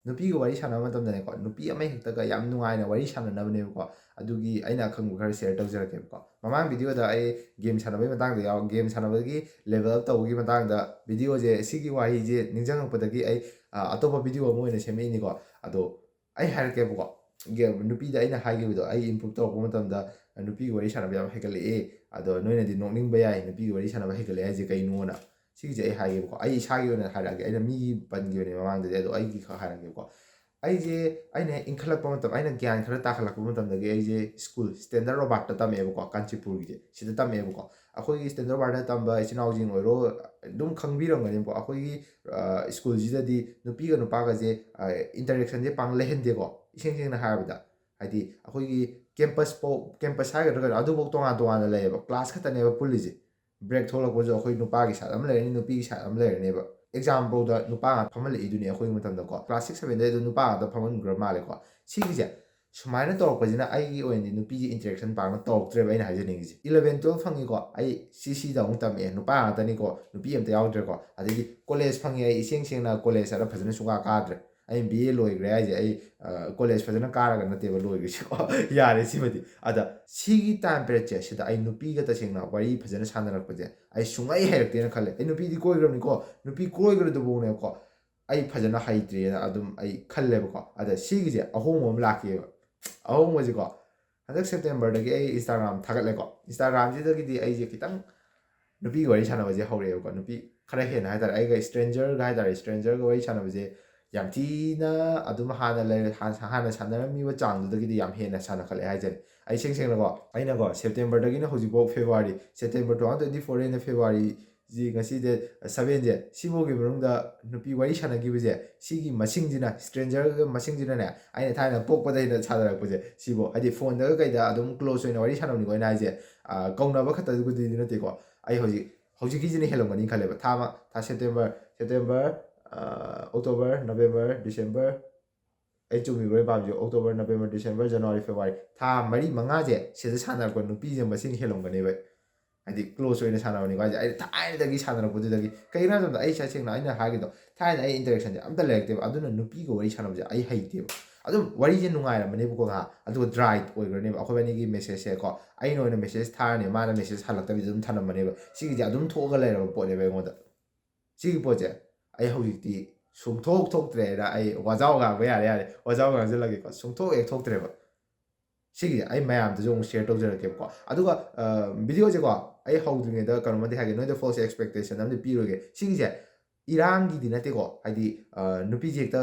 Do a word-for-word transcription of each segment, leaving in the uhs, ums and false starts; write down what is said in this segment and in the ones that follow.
ꯅꯨꯄꯤꯒ ꯋꯥꯔꯤ ꯁꯥꯟꯅꯕ ꯃꯇꯝꯗꯅꯦꯀꯣ, ꯅꯨꯄꯤ ꯑꯃꯍꯦꯛꯇꯒ ꯌꯥꯝ ꯅꯨꯡꯉꯥꯏꯅ ꯋꯥꯔꯤ ꯁꯥꯟꯅꯅꯕꯅꯦꯕꯀꯣ꯫ ꯑꯗꯨꯒꯤ ꯑꯩꯅ ꯑꯈꯪꯕ ꯈꯔ ꯁꯤꯌꯔ ꯇꯧꯖꯔꯛꯀꯦꯕꯀꯣ꯫ ꯃꯃꯥꯡ ꯚꯤꯗꯤꯑꯣꯗ ꯑꯩ ꯒꯦꯝ ꯁꯥꯟꯅꯕꯒꯤ ꯃꯇꯥꯡꯗ ꯌꯥꯎ ꯒꯦꯝ ꯁꯥꯟꯅꯕꯒꯤ ꯂꯦꯚꯦꯜ ꯑꯞ ꯇꯧꯕꯒꯤ ꯃꯇꯥꯡꯗ ꯚꯤꯗꯤꯑꯣꯁꯦ, ꯁꯤꯒꯤ ꯋꯥꯍꯩꯁꯦ ꯅꯤꯡꯁꯤꯡꯉꯛꯄꯗꯒꯤ ꯑꯩ ꯑꯇꯣꯞꯄ ꯚꯤꯗꯤꯑꯣ ꯑꯃ ꯑꯣꯏꯅ ꯁꯦꯝꯃꯛꯏꯅꯤꯀꯣ꯫ ꯑꯗꯣ ꯑꯩ ꯍꯥꯏꯔꯛꯀꯦꯕꯀꯣ꯫ ꯅꯨꯄꯤꯗ ꯑꯩꯅ ꯍꯥꯏꯈꯤꯕꯗꯣ, ꯑꯩ ꯏꯝꯄ꯭ꯔꯨꯞ ꯇꯧꯔꯛꯄ ꯃꯇꯝꯗ ꯅꯨꯄꯤꯒ ꯋꯥꯔꯤ ꯁꯥꯟꯅꯕ ꯌꯥꯝ ꯍꯩꯒꯠꯂꯛꯑꯦ꯫ ꯑꯗꯣ ꯅꯣꯏꯅꯗꯤ ꯅꯣꯛꯅꯤꯡꯕ ꯌꯥꯏ, ꯅꯨꯄꯤꯒ ꯋꯥꯔꯤ ꯁꯥꯟꯅꯕ ꯍꯩꯒꯠꯂꯛꯑꯦ ꯍꯥꯏꯁꯦ ꯀꯩꯅꯣꯅ꯫ ꯁꯤꯒꯤꯁꯦ ꯑꯩ ꯍꯥꯏꯒꯦꯕꯀꯣ꯫ ꯑꯩ ꯏꯁꯥꯒꯤ ꯑꯣꯏꯅ ꯍꯥꯏꯔꯛꯑꯒꯦ꯫ ꯑꯩꯅ ꯃꯤꯒꯤ ꯄꯟꯈꯤꯕꯅꯦ ꯃꯃꯥꯡꯗꯗꯤ, ꯑꯗꯣ ꯑꯩꯒꯤ ꯈꯛ ꯍꯥꯏꯔꯛꯑꯒꯦꯕꯀꯣ꯫ ꯑꯩꯁꯦ, ꯑꯩꯅ ꯍꯦꯛ ꯏꯟꯈꯠꯂꯛꯄ ꯃꯇꯝ, ꯑꯩꯅ ꯒ꯭ꯌꯥꯟ ꯈꯔ ꯇꯥꯈꯠꯂꯛꯄ ꯃꯇꯝꯗꯒꯤ ꯑꯩꯁꯦ ꯁ꯭ꯀꯨꯜ ꯁ꯭ꯇꯦꯟꯗꯔꯠ ꯔꯣꯕꯥꯔꯠꯇ ꯇꯝꯃꯛꯑꯦꯕꯀꯣ, ꯀꯥꯟꯆꯤꯄꯨꯔꯒꯤꯁꯦ, ꯁꯤꯗ ꯇꯝꯃꯛꯑꯦꯕꯀꯣ꯫ ꯑꯩꯈꯣꯏꯒꯤ ꯁ꯭ꯇꯦꯟꯗꯔꯠ ꯔꯣꯕꯥꯔꯠꯇ ꯇꯝꯕ ꯏꯆꯤꯟ ꯏꯅꯥꯎꯁꯤꯡ ꯑꯣꯏꯔꯣ, ꯑꯗꯨꯝ ꯈꯪꯕꯤꯔꯝꯒꯅꯤꯕꯀꯣ꯫ ꯑꯩꯈꯣꯏꯒꯤ ꯁ꯭ꯀꯨꯜꯁꯤꯗꯗꯤ ꯅꯨꯄꯤꯒ ꯅꯨꯄꯥꯒꯁꯦ ꯏꯟꯇꯔꯦꯛꯁꯟꯁꯦ ꯄꯥꯡ ꯂꯩꯍꯟꯗꯦꯀꯣ꯫ ꯏꯁꯦꯡ ꯁꯦꯡꯅ ꯍꯥꯏꯔꯕꯗ, ꯍꯥꯏꯗꯤ ꯑꯩꯈꯣꯏꯒꯤ ꯀꯦꯝꯄꯁ ꯐꯥꯎ, ꯀꯦꯝꯄꯁ ꯍꯥꯏꯒꯗ꯭ꯔꯥ ꯀꯩꯅꯣ, ꯑꯗꯨꯐꯥꯎ ꯇꯣꯉꯥꯟ ꯇꯣꯉꯥꯟꯅ ꯂꯩꯌꯦꯕ꯫ ꯀ꯭ꯂꯥꯁ ꯈꯛꯇꯅꯦꯕ ꯄꯨꯜꯂꯤꯁꯦ꯫ ꯕ꯭ꯔꯦꯛ ꯊꯣꯛꯂꯛꯄꯁꯨ ꯑꯩꯈꯣꯏ ꯅꯨꯄꯥꯒꯤ ꯁꯥꯏꯠ ꯑꯃ ꯂꯩꯔꯅꯤ, ꯅꯨꯄꯤꯒꯤ ꯁꯥꯏꯠ ꯑꯃ ꯂꯩꯔꯅꯦꯕ꯫ ꯑꯦꯛꯖꯥꯝ ꯐꯥꯎꯗ ꯅꯨꯄꯥ ꯉꯥꯛꯇ ꯐꯝꯍꯜꯂꯛꯏꯗꯨꯅꯤ ꯑꯩꯈꯣꯏꯒꯤ ꯃꯇꯝꯗꯀꯣ꯫ ꯀ꯭ꯂꯥꯁ ꯁꯤꯛꯁ ꯁꯚꯦꯟꯗꯩ ꯑꯗꯨꯝ ꯅꯨꯄꯥ ꯉꯥꯛꯇ ꯐꯝꯍꯟꯈ꯭ꯔ ꯃꯥꯜꯂꯦꯀꯣ꯫ ꯁꯤꯒꯤꯁꯦ ꯁꯨꯃꯥꯏꯅ ꯇꯧꯔꯛꯄꯁꯤꯅ ꯑꯩꯒꯤ ꯑꯣꯏꯅꯗꯤ ꯅꯨꯄꯤꯒꯤ ꯏꯟꯇꯔꯦꯛꯁꯟ ꯄꯥꯛꯅ ꯇꯧꯔꯛꯇ꯭ꯔꯦꯕ, ꯑꯩꯅ ꯍꯥꯏꯖꯅꯤꯡꯉꯤꯁꯦ꯫ ꯏꯂꯚꯦꯟ ꯇꯨꯌꯦꯜꯞ ꯐꯪꯉꯤꯀꯣ, ꯑꯩ ꯁꯤ ꯁꯤꯗ ꯑꯃꯨꯛ ꯇꯝꯃꯛꯑꯦ, ꯅꯨꯄꯥ ꯉꯥꯛꯇꯅꯤꯀꯣ, ꯅꯨꯄꯤ ꯑꯝꯇ ꯌꯥꯎꯗ꯭ꯔꯦꯀꯣ꯫ ꯑꯗꯒꯤ ꯀꯣꯂꯦꯖ ꯐꯪꯉꯦ, ꯑꯩ ꯏꯁꯦꯡ ꯁꯦꯡꯅ ꯀꯣꯂꯦꯖ ꯑꯗ ꯐꯖꯅ ꯁꯨꯡꯀꯥ ꯀꯥꯗ꯭ꯔꯦ꯫ ꯑꯩ ꯕꯤ ꯑꯦ ꯂꯣꯏꯈ꯭ꯔꯦ ꯍꯥꯏꯁꯦ, ꯑꯩ ꯀꯣꯂꯦꯖ ꯐꯖꯅ ꯀꯥꯔꯒ ꯅꯠꯇꯦꯕ ꯂꯣꯏꯈ꯭ꯔꯤꯁꯤꯀꯣ꯫ ꯌꯥꯔꯦ ꯁꯤꯃꯗꯤ꯫ ꯑꯗ ꯁꯤꯒꯤ ꯇꯥꯏꯝ ꯄꯤꯔꯤꯌꯠꯁꯦ, ꯁꯤꯗ ꯑꯩ ꯅꯨꯄꯤꯒ ꯇꯁꯦꯡꯅ ꯋꯥꯔꯤ ꯐꯖꯅ ꯁꯥꯟꯅꯔꯛꯄꯁꯦ ꯑꯩ ꯁꯨꯡꯍꯩ ꯍꯩꯔꯛꯇꯦꯅ ꯈꯜꯂꯦ꯫ ꯑꯩ ꯅꯨꯄꯤꯗꯤ ꯀꯣꯏꯈ꯭ꯔꯕꯅꯤꯀꯣ, ꯅꯨꯄꯤ ꯀꯣꯏꯈ꯭ꯔꯗꯨꯐꯥꯎꯅꯦꯕꯀꯣ, ꯑꯩ ꯐꯖꯅ ꯍꯩꯇ꯭ꯔꯦꯅ ꯑꯗꯨꯝ ꯑꯩ ꯈꯜꯂꯦꯕꯀꯣ꯫ ꯑꯗ ꯁꯤꯒꯤꯁꯦ ꯑꯍꯣꯡꯕ ꯑꯃ ꯂꯥꯛꯀꯦꯕ꯫ ꯑꯍꯣꯡꯕꯁꯤꯀꯣ, ꯍꯟꯗꯛ ꯁꯦꯞꯇꯦꯝꯕꯔꯗꯒꯤ ꯑꯩ ꯏꯟꯁꯇꯥꯒ꯭ꯔꯥꯝ ꯊꯥꯒꯠꯂꯦꯀꯣ꯫ ꯏꯟꯁꯇꯥꯒ꯭ꯔꯥꯝꯁꯤꯗꯒꯤꯗꯤ ꯑꯩꯁꯦ ꯈꯤꯇꯪ ꯅꯨꯄꯤꯒ ꯋꯥꯔꯤ ꯁꯥꯟꯅꯕꯁꯦ ꯍꯧꯔꯛꯑꯦꯕꯀꯣ꯫ ꯅꯨꯄꯤ ꯈꯔ ꯍꯦꯟꯅ ꯍꯥꯏꯇꯥꯔꯦ, ꯑꯩꯒ ꯏꯁꯇ꯭ꯔꯦꯟꯖꯔꯒ ꯍꯥꯏꯇꯥꯔꯦ, ꯏꯁꯇ꯭ꯔꯦꯟꯖꯔꯒ ꯋꯥꯔꯤ ꯁꯥꯟꯅꯕꯁꯦ ꯌꯥꯝ ꯊꯤꯅ ꯑꯗꯨꯝ ꯍꯥꯟꯅ ꯂꯩ-, ꯍꯥꯟ-, ꯍꯥꯟꯅ ꯁꯥꯟꯅꯔꯝꯃꯤꯕ ꯆꯥꯡꯗꯨꯗꯒꯤꯗꯤ ꯌꯥꯝ ꯍꯦꯟꯅ ꯁꯥꯟꯅꯈꯠꯂꯦ ꯍꯥꯏꯖꯔꯦ꯫ ꯑꯩ ꯏꯁꯦꯡ ꯁꯦꯡꯅꯀꯣ, ꯑꯩꯅꯀꯣ, ꯁꯦꯞꯇꯦꯝꯕꯔꯗꯒꯤꯅ ꯍꯧꯖꯤꯛꯐꯥꯎ, February, September two thousand twenty ꯐꯣꯔꯗꯒꯤꯅ ꯐꯦꯕꯋꯥꯔꯤ ꯁꯤ ꯉꯁꯤꯗꯤ ꯁꯚꯦꯟꯁꯦ, ꯁꯤꯐꯥꯎꯒꯤ ꯃꯅꯨꯡꯗ ꯅꯨꯄꯤ ꯋꯥꯔꯤ ꯁꯥꯟꯅꯈꯤꯕꯁꯦ, ꯁꯤꯒꯤ ꯃꯁꯤꯡꯁꯤꯅ, ꯏꯁꯇ꯭ꯔꯦꯟꯖꯔꯒ ꯃꯁꯤꯡꯁꯤꯅꯅꯦ, ꯑꯩꯅ ꯊꯥꯏꯅ ꯄꯣꯛꯄꯗ ꯍꯦꯟꯅ ꯁꯥꯟꯅꯔꯛꯄꯁꯦ ꯁꯤꯕꯨ, ꯍꯥꯏꯗꯤ ꯐꯣꯟꯗꯒ ꯀꯩꯗ ꯑꯗꯨꯝ ꯀ꯭ꯂꯣꯖ ꯑꯣꯏꯅ ꯋꯥꯔꯤ ꯁꯥꯟꯅꯕꯅꯤꯀꯣ ꯑꯩꯅ ꯍꯥꯏꯁꯦ꯫ ꯑꯥ, ꯀꯧꯅꯕ ꯈꯛꯇꯗꯨꯕꯨꯗꯤ ꯅꯠꯇꯦꯀꯣ꯫ ꯑꯩ ꯍꯧꯖꯤꯛ, ꯍꯧꯖꯤꯛꯀꯤꯁꯤꯅ ꯍꯦꯜꯂꯝꯒꯅꯤ ꯈꯜꯂꯦꯕ꯫ ꯊꯥ ꯑꯃ, ꯊꯥ September, September, ah, October, November, December, ꯑꯩ ꯆꯨꯝꯃꯤꯕ꯭ꯔꯣ ꯑꯩ ꯄꯥꯕꯁꯦ? October, November, December, January, February, ꯊꯥ ꯃꯔꯤ ꯃꯉꯥꯁꯦ ꯁꯤꯗ ꯁꯥꯟꯅꯔꯛꯄ ꯅꯨꯄꯤꯁꯦ ꯃꯁꯤꯡ ꯍꯦꯜꯂꯝꯒꯅꯦꯕ꯫ ꯍꯥꯏꯗꯤ ꯀ꯭ꯂꯣꯁ ꯑꯣꯏꯅ ꯁꯥꯟꯅꯕꯅꯤꯀꯣ ꯍꯥꯏꯁꯦ꯫ ꯑꯩ ꯊꯥꯏꯅꯗꯒꯤ ꯁꯥꯟꯅꯔꯛꯄꯗꯨꯗꯒꯤ, ꯀꯩꯒꯤꯅꯣ ꯍꯥꯏꯕꯗ ꯑꯩ ꯇꯁꯦꯡꯅ ꯑꯩꯅ ꯍꯥꯏꯒꯦꯗꯣ, ꯊꯥꯏꯅ ꯑꯩ ꯏꯟꯇꯔꯦꯛꯁꯟꯁꯦ ꯑꯝꯇ ꯂꯩꯔꯛꯇꯦꯕ꯫ ꯑꯗꯨꯅ ꯅꯨꯄꯤꯒ ꯋꯥꯔꯤ ꯁꯥꯟꯅꯕꯁꯦ ꯑꯩ ꯍꯩꯇꯦꯕ꯫ ꯑꯗꯨꯝ ꯋꯥꯔꯤꯁꯦ ꯅꯨꯡꯉꯥꯏꯔꯝꯃꯅꯦꯕꯀꯣ ꯉꯥꯏꯍꯥꯛ, ꯑꯗꯨꯒ ꯗ꯭ꯔꯥꯏ ꯑꯣꯏꯈ꯭ꯔꯅꯦꯕ ꯑꯩꯈꯣꯏꯕꯥꯅꯤꯒꯤ ꯃꯦꯁꯦꯖꯁꯦꯀꯣ꯫ ꯑꯩꯅ ꯑꯣꯏꯅ ꯃꯦꯁꯦꯖ ꯊꯥꯔꯅꯤ, ꯃꯥꯅ ꯃꯦꯁꯦꯖ ꯍꯜꯂꯛꯇꯕꯤꯗ ꯑꯗꯨꯝ ꯊꯝꯂꯝꯃꯅꯦꯕ꯫ ꯁꯤꯒꯤꯁꯦ ꯑꯗꯨꯝ ꯊꯣꯛꯑꯒ ꯂꯩꯔꯕ ꯄꯣꯠꯅꯦꯕ ꯑꯩꯉꯣꯟꯗ꯫ ꯁꯤꯒꯤ ꯄꯣꯠꯁꯦ ꯑꯩ ꯍꯧꯖꯤꯛꯇꯤ ꯁꯨꯡꯊꯣꯛ ꯊꯣꯛꯇ꯭ꯔꯦꯅ ꯑꯩ ꯋꯥꯖꯥꯎ ꯉꯥꯡꯕ ꯌꯥꯔꯦ, ꯌꯥꯔꯦ, ꯋꯥꯖꯥꯎ ꯉꯥꯡꯁꯤꯜꯂꯒꯦꯀꯣ꯫ ꯁꯨꯡꯊꯣꯛ ꯍꯦꯛ ꯊꯣꯛꯇ꯭ꯔꯦꯕ꯫ ꯁꯤꯒꯤꯁꯦ ꯑꯩ ꯃꯌꯥꯝꯗꯁꯨ ꯑꯃꯨꯛ ꯁꯤꯌꯔ ꯇꯧꯖꯔꯛꯀꯦꯕꯀꯣ꯫ ꯑꯗꯨꯒ ꯚꯤꯗꯤꯑꯣꯁꯦꯀꯣ ꯑꯩ ꯍꯧꯗ꯭ꯔꯤꯉꯩꯗ ꯀꯩꯅꯣꯃꯗꯤ ꯍꯥꯏꯒꯦ, ꯅꯣꯏꯗ ꯐꯣꯜꯁ ꯑꯦꯛꯁꯄꯦꯛꯇꯦꯁꯟ ꯑꯃꯗꯤ ꯄꯤꯔꯣꯏꯒꯦ꯫ ꯁꯤꯒꯤꯁꯦ ꯏꯔꯥꯡꯒꯤꯗꯤ ꯅꯠꯇꯦꯀꯣ, ꯍꯥꯏꯗꯤ ꯅꯨꯄꯤꯁꯦ ꯍꯦꯛꯇ